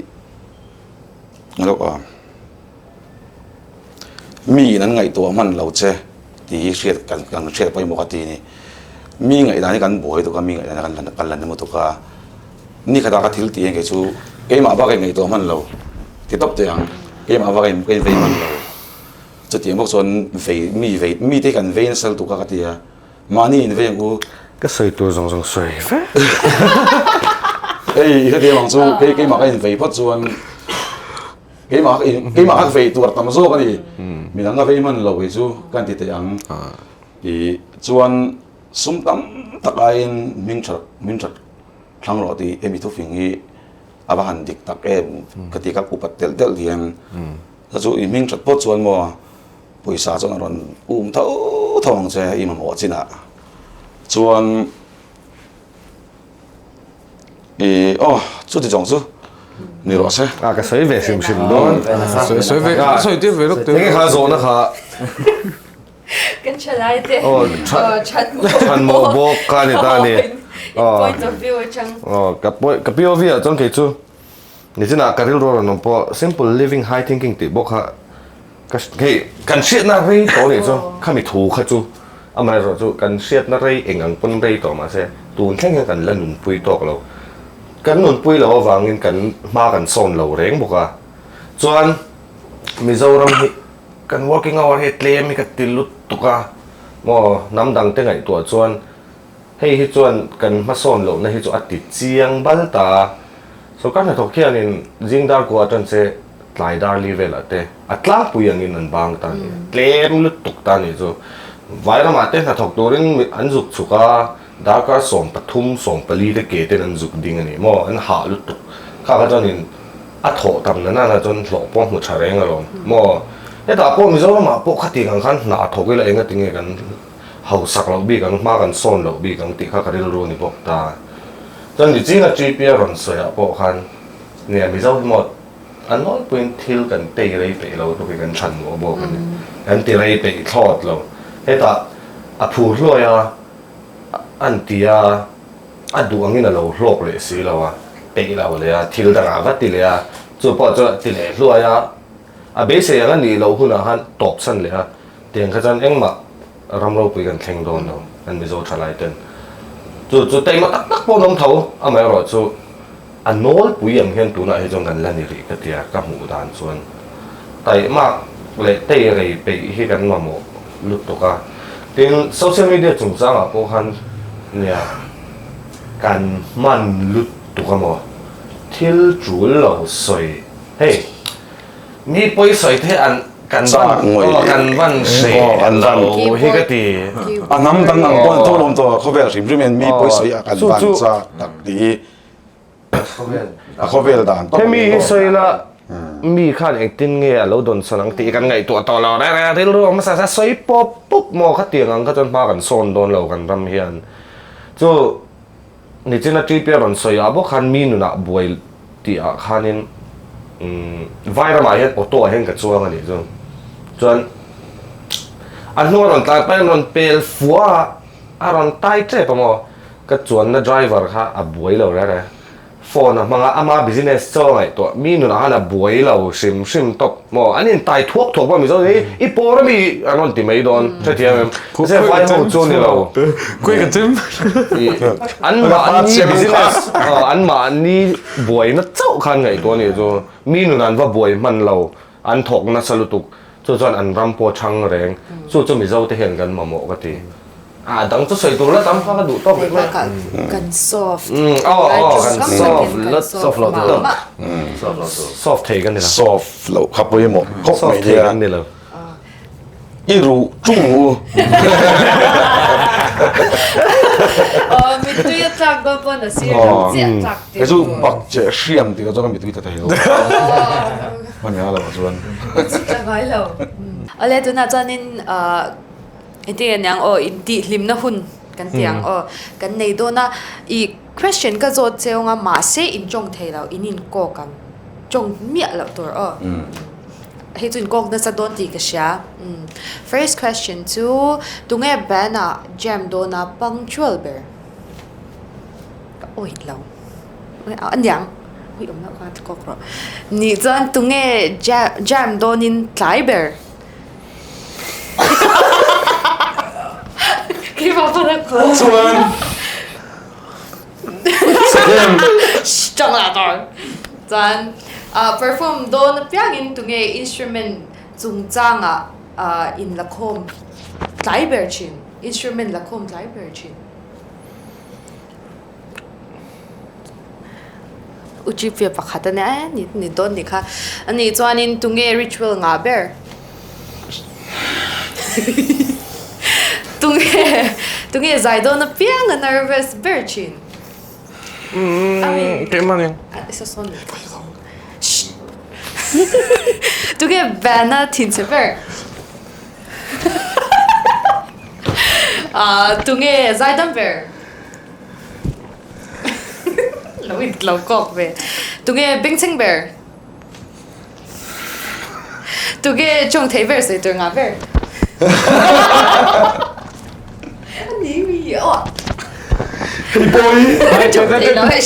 Mi in an ngaihtuah hman lo che tih hi hriat kan kan hriat pawimawh ka ti a ni. Mi ngaihdan hi kan buai tuk a, mi ngaihdan hi kan kan la nemaw tuk a. Ni khatah ka thil tih engkei chu keimah bak in ngaihtuah hman lo ti tawp teh ang. Keimah bak in ka invei hman lo. Chutiang bawk chuan vei mi vei mite hi kan vei nasa lutuk a ka ti a. Mahni in vei ang u. Ka sawi tur zawng zawng sawi vek. Hei i hrethiam ang chu kei keimah ka invei phawt chuan keimah ka in keimah ka vei tur tam zawk a ni. Midang ka vei hman lo kei chu ka inti teh ang. Ih chuan sum tam tak aiin hming that hming that thlang rawh tih hemi thufing hi a va han dik tak em ka ti ka upat telh telh hian. Chu i hming that phawt chuan maw Pawisa chuan a rawn um tho tho ang che i mamawh chinah chuan i aw chuti zawng chu ni rawh se. A ka sawi ve hrim hrim dawn. Sawi sawi ve sawi tir ve lawk te. Enge kha zawhna kha. Kan thalai te. Aw than than mawh bawk kha ni ta ni. Point of view atang. Aw ka ka POV ah chuan kei chu Nichinah ka rilru a rawn awm pawh simple living high thinking tih bawk kha ka hei kan hriatna rei tawh anih chu khami thu kha chu amaherawh chu kan hriatna rei eng ang pawn rei tawh mahse tun thleng hian kan la nunpui tawk lo kan nunpui loh avangin kan hma kan sawn lo reng bawk a chuan Mizoram hi kan working hour hi tlem hi ka ti lutuk a maw hnam dang te ngaihtuah chuan Hei hi chuan kan hmasawn lohna hi chu a ti chiang bal ta a. Sawrkar hnathawk hianin zing dar kua atan che tlai dar li velah te a tlangpui angin an bang ta a ni. Tlem lutuk ta a nih chu. Vairamah te hnathawk turin an zuk chhuk a, darkar 13, 14 te ke ten an zuk ding a ni maw? An hah lutuk. Kha kha chuanin a thawh tam na nana chuan hlawh pawh hmu tha reng alawm maw? Hetah pawh Mizoramah pawh khatiang ang khan hna thawk ila engatinge kan Hausak loh bik ang, hma kan sawn loh bik ang tih kha ka rilru a ni bawk ta. Chuan Nichina TP a rawn sawiah pawh khan nia Mizo hi maw a nawlpuiin thil kan tei rei peih lo tluk hi kan chhan mawh bawk a ni. Kan ti rei peih thlawt lo. Hetah a phur hluai a, an ti a, a duh angin a lo hlawk leh si lo a, peih lo leh a, thil dangah va ti leh a, chu pawh chu a ti leh hluai a, a beisei ang a nih loh hunah khan tawp san leh a. Tiang kha chuan engmah ram ropui kan thleng dawn lo, kan Mizo thalai ten. Chu chu taima tak tak pawh an awm tho, amaherawh chu a nawlpui ang hian tunah hi chuan kan la ni rih ka tia ka hmuh dan chuan taihmak leh tei rei peih hi kan mamawh lutuk a. Tin, social media chungchangah pawh khan nia kan hman lutuk a maw, thil tul lo sawi hei, Mi pawisawi te an kan van aw kan van hre lo hi ka ti. A hnam dang ang pawh an tho lawm tawh khawvel hrim hrim hian mi pawisawi a kan van chak tak tih hi a khawvel dan tawp. Hemi hi sawi la mi khan engtin nge a lo dawn sawn ang tih kan ngaihtuah tawh lo reng reng a rilru ang hmasa sa sawi pawp pawp maw khatiang ang kha chuan hma kan sawn dawn lo kan ram hian chu Nichina TP a rawn sawi ah bawk khan mi nunah buai tih ah khanin umm Vairamah hian auto ah hian ka chuang a nih chu. Chuan a hnung a rawn tlan pahin a rawn pel fua a, a rawn tai tep a maw. Ka chuanna driver kha a buai lo reng reng. Phone a hmang a, ama business chaw a ngaihtuah. Mi nunah khan a buai lo hrim hrim tawp maw. An intai thuak thuak pawh Mizo hi i pawr a mi an rawn ti mai dawn. Hrethiam em? Mahse vai ho chu ni lo. An mahni business an mahni buaina chauh khan ngaihtuah a nih chu. Mi nunah an va buai hman lo. An thawk nasa lutuk. Chu chuan an ram pawh chhang reng. Chu chu Mizo te hian kan mamawh ka ti. A dang chu sawi tur la tam kha ka duh tawk vek mai. Kan soft. Aw aw kan soft lut soft lo tur. Soft thei kan ni lo. Soft loh kha pawimawh khawp mai Soft thei kan ni lo. I ruh tung u. Aw mittui a tlak dawn pawn a sir lam chiah tlak tir. Kei chu bak che hriam tih chuan ka mittui ta thei lo. Hman ngai lo chuan. Tla ngai lo. Awle tunah chuanin engtin nge niang aw intihhlimna hun. kan ti ang aw kan nei dawn a ih question ka zawt cheu anga mahse in tawng thei lo in inkawk ang tawng miah loh tur aw hei chu inkawk nasa dawn tih ka hria first question chu tunge band ah jam dawn a punctual ber ka awih lo a niang ui awm loh kha kawk rawh nih chuan tunge jam dawnin tlai ber. Chuan Sahem Chuan perform dawn apiangin tunge instrument chungchangah in la khawm tlai ber thin, instrument la khawm tlai ber thin. U Chipia pakhat a nia e ni ni dawn ni kha ani chuanin tunge ritual ngah ber tunge tunge zai dawn apiang a nervous ber thin tunge band a thinchhe ber tunge zaidam ber. Lo in lo kawk ve. Tunge bengchheng ber? Tunge chawng thei ber sawi tur ngah ber? Ani mi aw. Hei pawh hi. Chawng thei lo hei.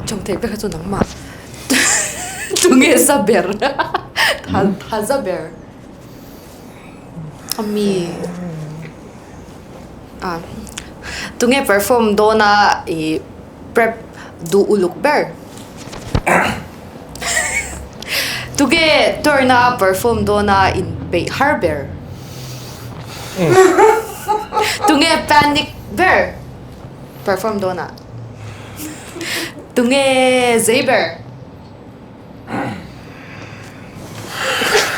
Chawng thei ber kha chu nangmah. Tunge za ber? Tha za ber. Ami ah tunge perform dawn a ih prep duh uluk ber tunge turn a perform dawn a inpeih har ber tunge panic ber perform dawn ah tunge zei ber.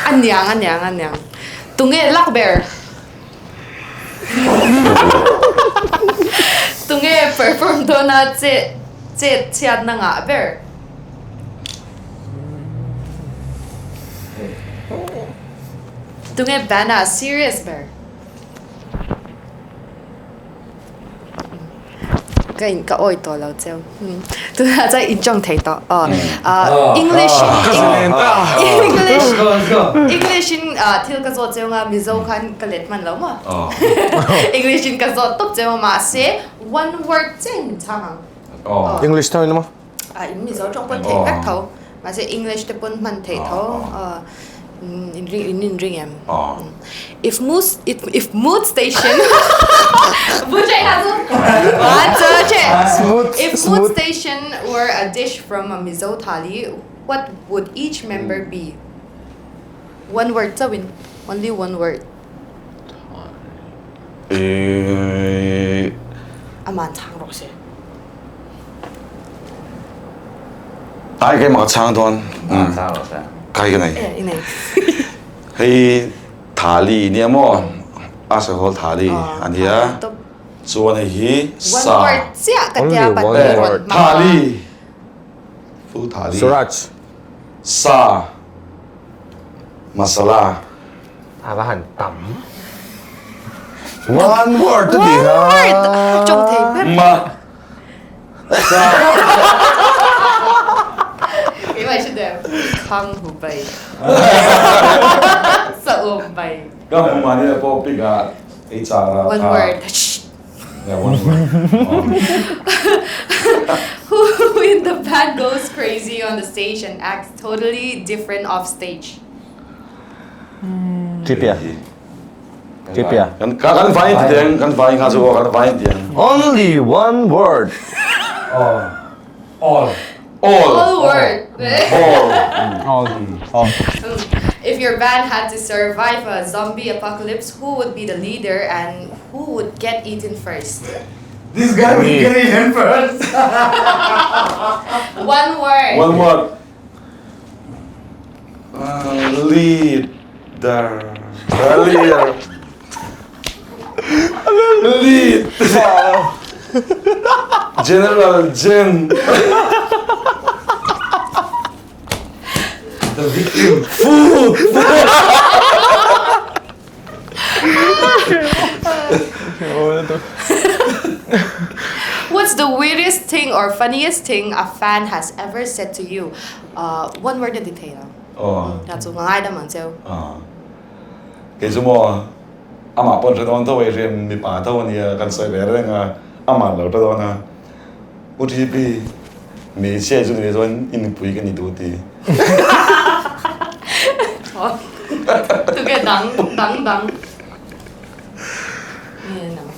A niang a niang a niang. Tunge lak ber? Tunge perform dawna che chet chhiatna ngah ber? Tunge band ah serious ber? Ka in ka awi tawh lo cheu. Tunah chuan in tawng thei tawh. Aw English English English in thil ka zawt cheu nga Mizo khan ka let hman lo maw? English in ka zawt tawp cheu a mahse one word chiah in min chhang ang. English tho in maw? A in Mizo tawng pawn theih vek tho. Mahse English te pawn hman theih tho. In ring in in ring em? If mood if mood station If mood station were a dish from a Mizo thali what would each member be? One word chauhin only one word. Aman chhang rawh se. Ai keimah ka chhang dawn. Kai ka nei. Hei thali nia maw? A sa hawl thali a nia. Chuan hei hi sa. Thali. Full thali. Suraj. Sa. Masala. A va han tam. One word a ti ha. One word. Chawng thei ber. Ma. Sa. Keimah hi dem. Khang hu bai. Sa um bai. Ka hmu mah ni pawh pick ah ei char a. One word. Yeah, one word. Who in the band goes crazy on the stage and acts totally different off stage? Tripia. Tripia. Kan kan vai ti tiang, kan vai nga chu kan vai tiang. Only one word. All. All. All word. All. All. All. If your band had to survive a zombie apocalypse, who would be the leader and who would get eaten first? This guy will get eaten first. One word. One word. Leader. Leader. Lead. General Gen. The victim. Food. What's the weirdest thing or funniest thing a fan has ever said to you? One word na ti thei lo. Aw. Chu ngai dam ang cheu. Kei chu maw amah pawn hre dawn tho e hriam mipa tho ania kan sawi ve reng a amah lo hre dawn a U TP hmeichhia chu ni chuan i nupui ka ni duh ti. Tuge dang dang dang. Nge nang.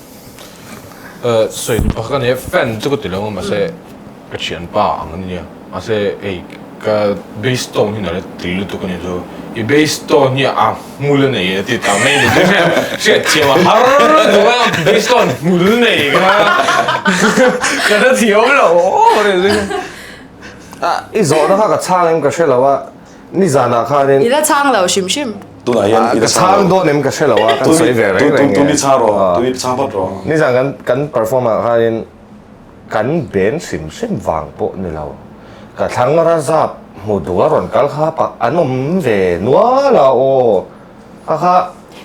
Sawi pakhat a nia fan chu ka ti lo a mahse ka thianpa ang a nia mahse hei ka bass tone hi nalh ti lutuk a ni chu i bass tone hi a hmul a nei a ti ta mai a ni chu hriat thiam a har lutuk a bass tone hmul nei kha ka hre thiam lo I zawhna kha ka chhang em ka hre lo a. Nizanah khanin. I la chhang lo hrim hrim. Tunah hian i la chhang lo. Ka chhang dawn em ka hre lo a, kan sawi ve reng reng nge. Tumi chhang rawh, tumi chhang phawt rawh. Nizan kan kan perform ah khanin kan ben hrim hrim vang pawh ni lo. Ka thlang razap hmu duh a rawn kal kha pak an awm ve nual a aw. Kha kha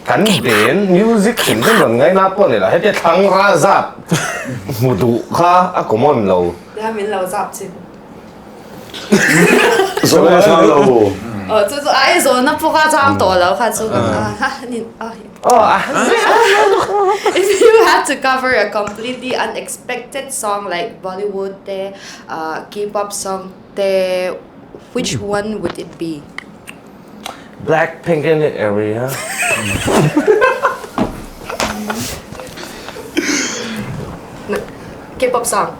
kan ben music hrim hrim rawn ngaina pawh ni lo. Hetia thlang razap hmu duh kha a common lo. Tia min lo zap chin. Zawhna chhang lo. Aw chu chu ai zawhna pawh kha chhang tawh lo kha chu If you had to cover a completely unexpected song like Bollywood te K-pop song te which one would it be? Blackpink in the area. K-pop song.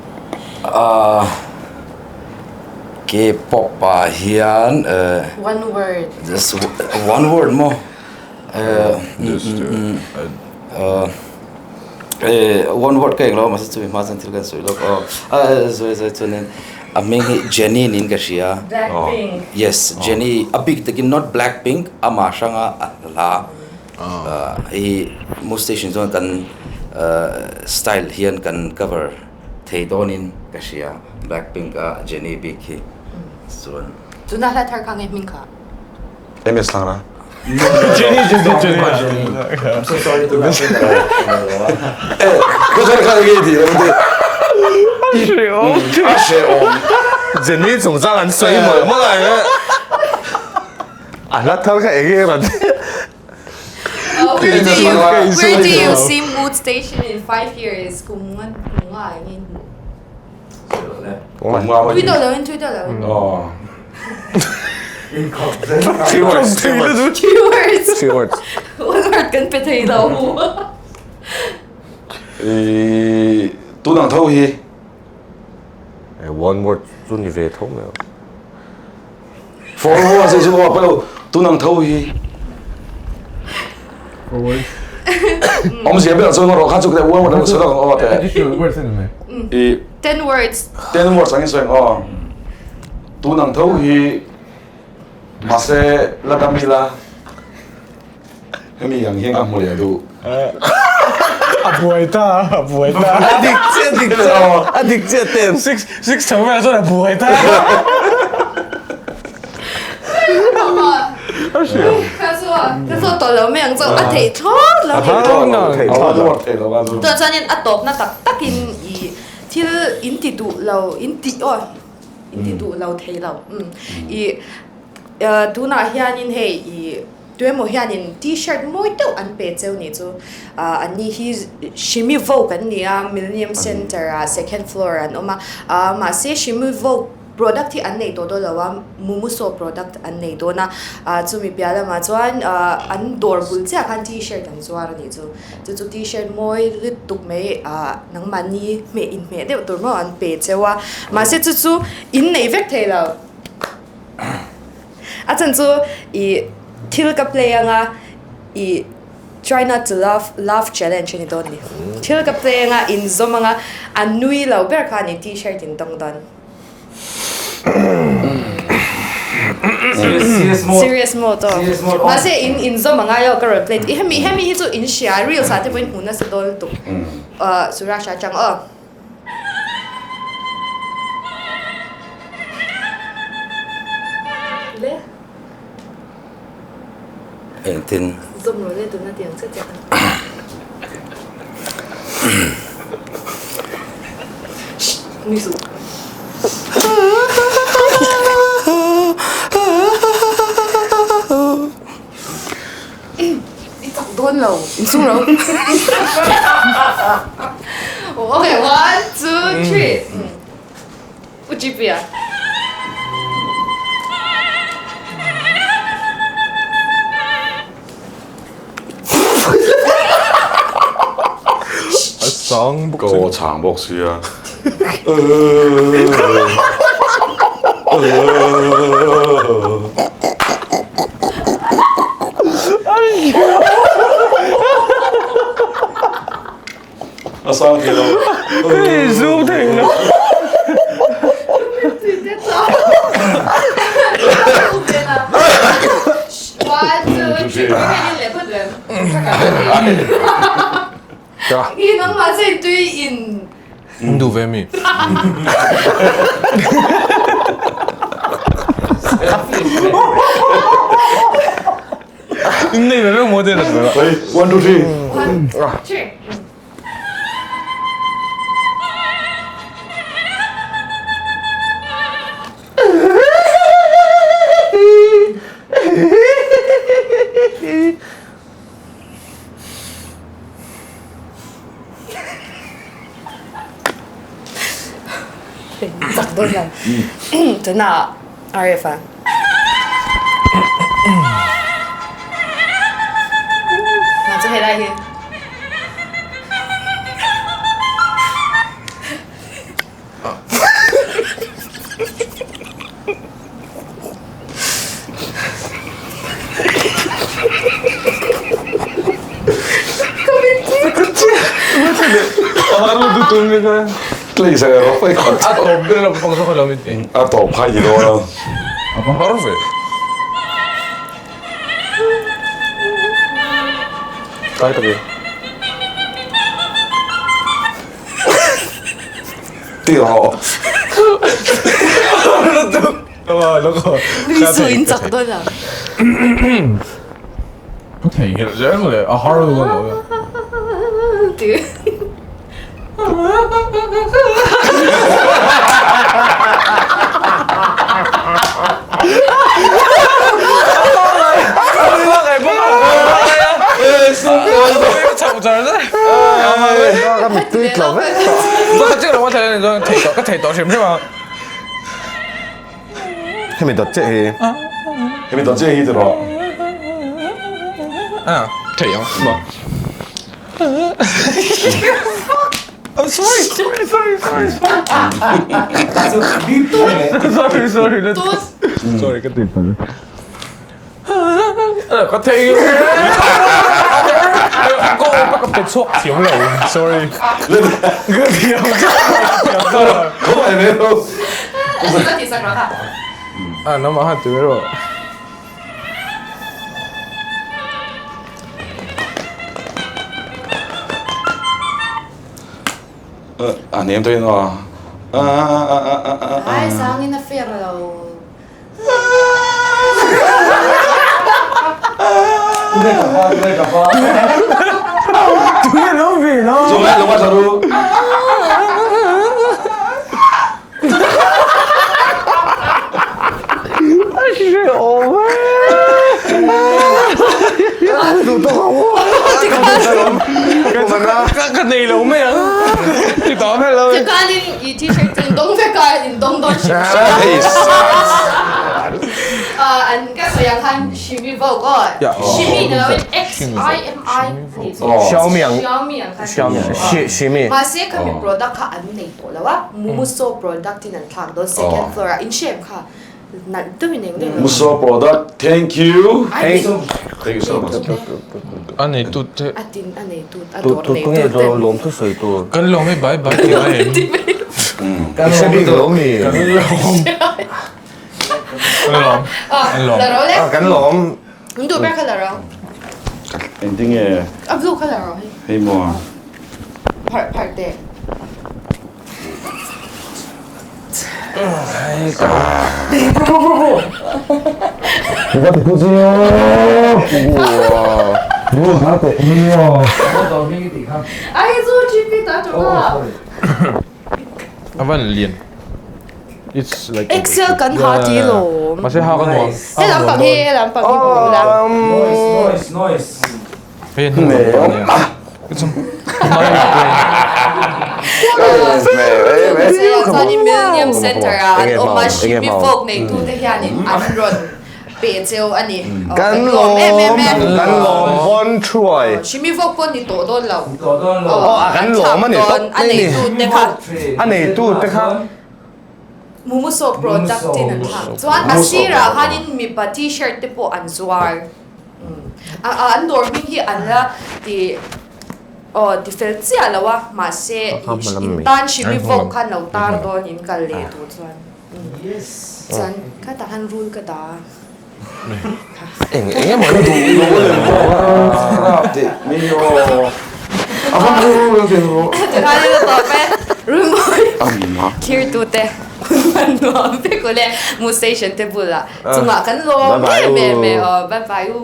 K-pop ah hian One word. Just one word maw? One word ka englo a mahse chumi hma chuan thil kan sawi lawk aw. Zawi zawi chuanin a hming hi Jennie niin ka hria. Blackpink. Yes, Jennie a bik takin not Blackpink amah hranga a hla hi Mood Station chuan kan style hian kan cover thei dawnin ka hria Blackpink a Jennie bik hi chuan. Tuna hla thar kha nge hming kha? MS thlang ra. Jennie Jennie Jennie. I'm so sorry to laugh. Eh, ko thar kha nge ti lo te. A hre om. Jennie chung chang an sawi mawlh mawlh a nge. A hla thar kha enge rawn. Where do you where do you see Mood Station in 5 years? Kum nga kum nga nge. Tui deuh lo in tui deuh lo in. Aw. Three words. Three words. Three words. Three words. One word kan pe thei lo. I tunang tho hi. One word chu ni ve tho mai. Four words chu pa lo tunang tho hi. Four words. Awmzia ber chuan rawh kha chu ka one word ang sawi ang aw te. Additional words ani mai. I 10 words. 10 words angin sawi ang aw. Tunang tho hi mahse la dam ila hemi ang hian ka hmu leh duh. A buai ta, a buai ta. A dik chiah, a dik chiah, a dik chiah ten. Six, six chho vel chuan a buai ta. Ka chu ka chu tawh lo mai ang chu a theih thlawt lo. A theih thlawt lo, a theih thlawt lo. Theih lo a chu. Tawh chuanin a tawpna tak takin i thil in ti duh lo, in ti aw in ti duh lo thei lo. I tunah hianin hei i Tuemaw hianin T-shirt mawi deuh an pe cheu nih chu. An ni hi Shimi Vogue an ni a, Millennium Centre ah second floor an awm a. Mahse Shimi Vogue product hi an nei tawh dawn lo a, Mumuso product an nei dawn a. Chumi piah lamah chuan an dawr bul chiah khan T-shirt an zuar a nih chu. Chu chu T-shirt mawi lutuk mai nangmahni hmeh inhmeh deuh tur maw an pe cheu a. Mahse chu chu in nei vek thei lo. A chan chu i thil ka play anga i try not to laugh laugh challenge a ni dawn ni. Thil ka play anga in zawm anga a nui lo ber kha ni t-shirt in dawng dawn. Serious mode. Serious mode aw. Serious mode on. Mahse in in zawm anga aw ka rawn play i hemi hemi hi chu in hria reels ah te pawhin hmuh nasa dawn lutuk. Suraj atang aw. Engtin? Zawm rawh le tuna tiang chiah chiah. Nui suh. I chak dawn lo, insum ro. Okay, one, two, three. U GP a. A sang bawk si. Ka chang bawk sia. A sang thei lo. Hei zoom thei lo. One, two, three. I nangmah che tui in. In duh ve mi. In nei ve vek maw te la. One, two, three. One, three. Chak dawn lo. Tunah RF a. Nang chu hei lai hi. A tawp khai ti dawn a. A va har ve. Tai tak e. Ti rawh. Nui su in chak dawn a. Ka theihnghilh zel mawle a har lutuk a lo. Ti. Ka mittui tlo vek tawh. Ka thei tawh hrim hrim a. Hemi dawt chiah hi. Hemi dawt chiah hi ti rawh. Thei ang. I'm sorry, sorry, sorry, sorry, sorry. Sorry, sorry. Sorry, ka ti pal. Ka thei. Ko ka pe chhuak thiam lo. Sorry. Ka thiam. Ko ai ve lo. Ka ti sak ra. Ah, nama ha tu ro. A nem tawhin aw. Ai sangin a fair lo. Tui lo ve lo. Zung lo ma saru. Ka nei lo mai ang. Ti tawh hmel lo. Tikhanin i t-shirt chu in dawng vek a, in dawng dawn hrim hrim. An ka sawi ang khan Shimi Vogue aw. Shimi ni loin X-I-M-I. Xiaomi ang. Xiaomi ang khan. Xiaomi. Shimi. Mahse khami product kha an nei tawh lo a, Mumuso product in an thlak dawn second floor ah in hriam kha nalh deuh in eng deuh lo. Mumuso product thank you. Thank you so much. A nei tut te. A tin a nei tut a dawr nei tut te. Lawm thu sawi tur. Kan lawm hi bai bai ti mai em. Kan hre bik lo mi. Kan lawm. Kan lawm. Kan lawm. La ro le. Kan lawm. An duh ber kha la ro. Engtin nge? A blue kha la ro hei. Hei maw? Phar phar teh. Ai zu chi pi ta chu ka. A van lian. It's like Excel kan ha ti lawm. Mahse ha ka nuam. He lampang hi he lampang hi hmu ila. Noise noise noise. Hei hnung lampang ania. Chuanin Millennium Centre ah an awm a, Shimi folk neitute hianin an rawn pe cheu a ni. Kan lawm em em e. Kan lawm vawn thuai. Shimi folk pawh ni tawh dawn lo. Aw kan lawm a ni tawp A neitute kha. A neitute kha. Mumuso product tin an thlak. Chuan a sirah khanin mipa t-shirt te pawh an zuar. An dawr hming hi an la ti aw ti fel chiah lo a mahse in tan hrimi vawk khan lo tar dawn in kal leh tur chuan chuan kha tah khan rul ka dah a. Eng eng emaw an duh lo a lem pawh a tih mi aw a van rul rul thin rawh. Tikhan a tawp e Runmawi thirtute hun hman nuam vek ule Mu station te bulah chungah kan lawm em em e aw bye bye u.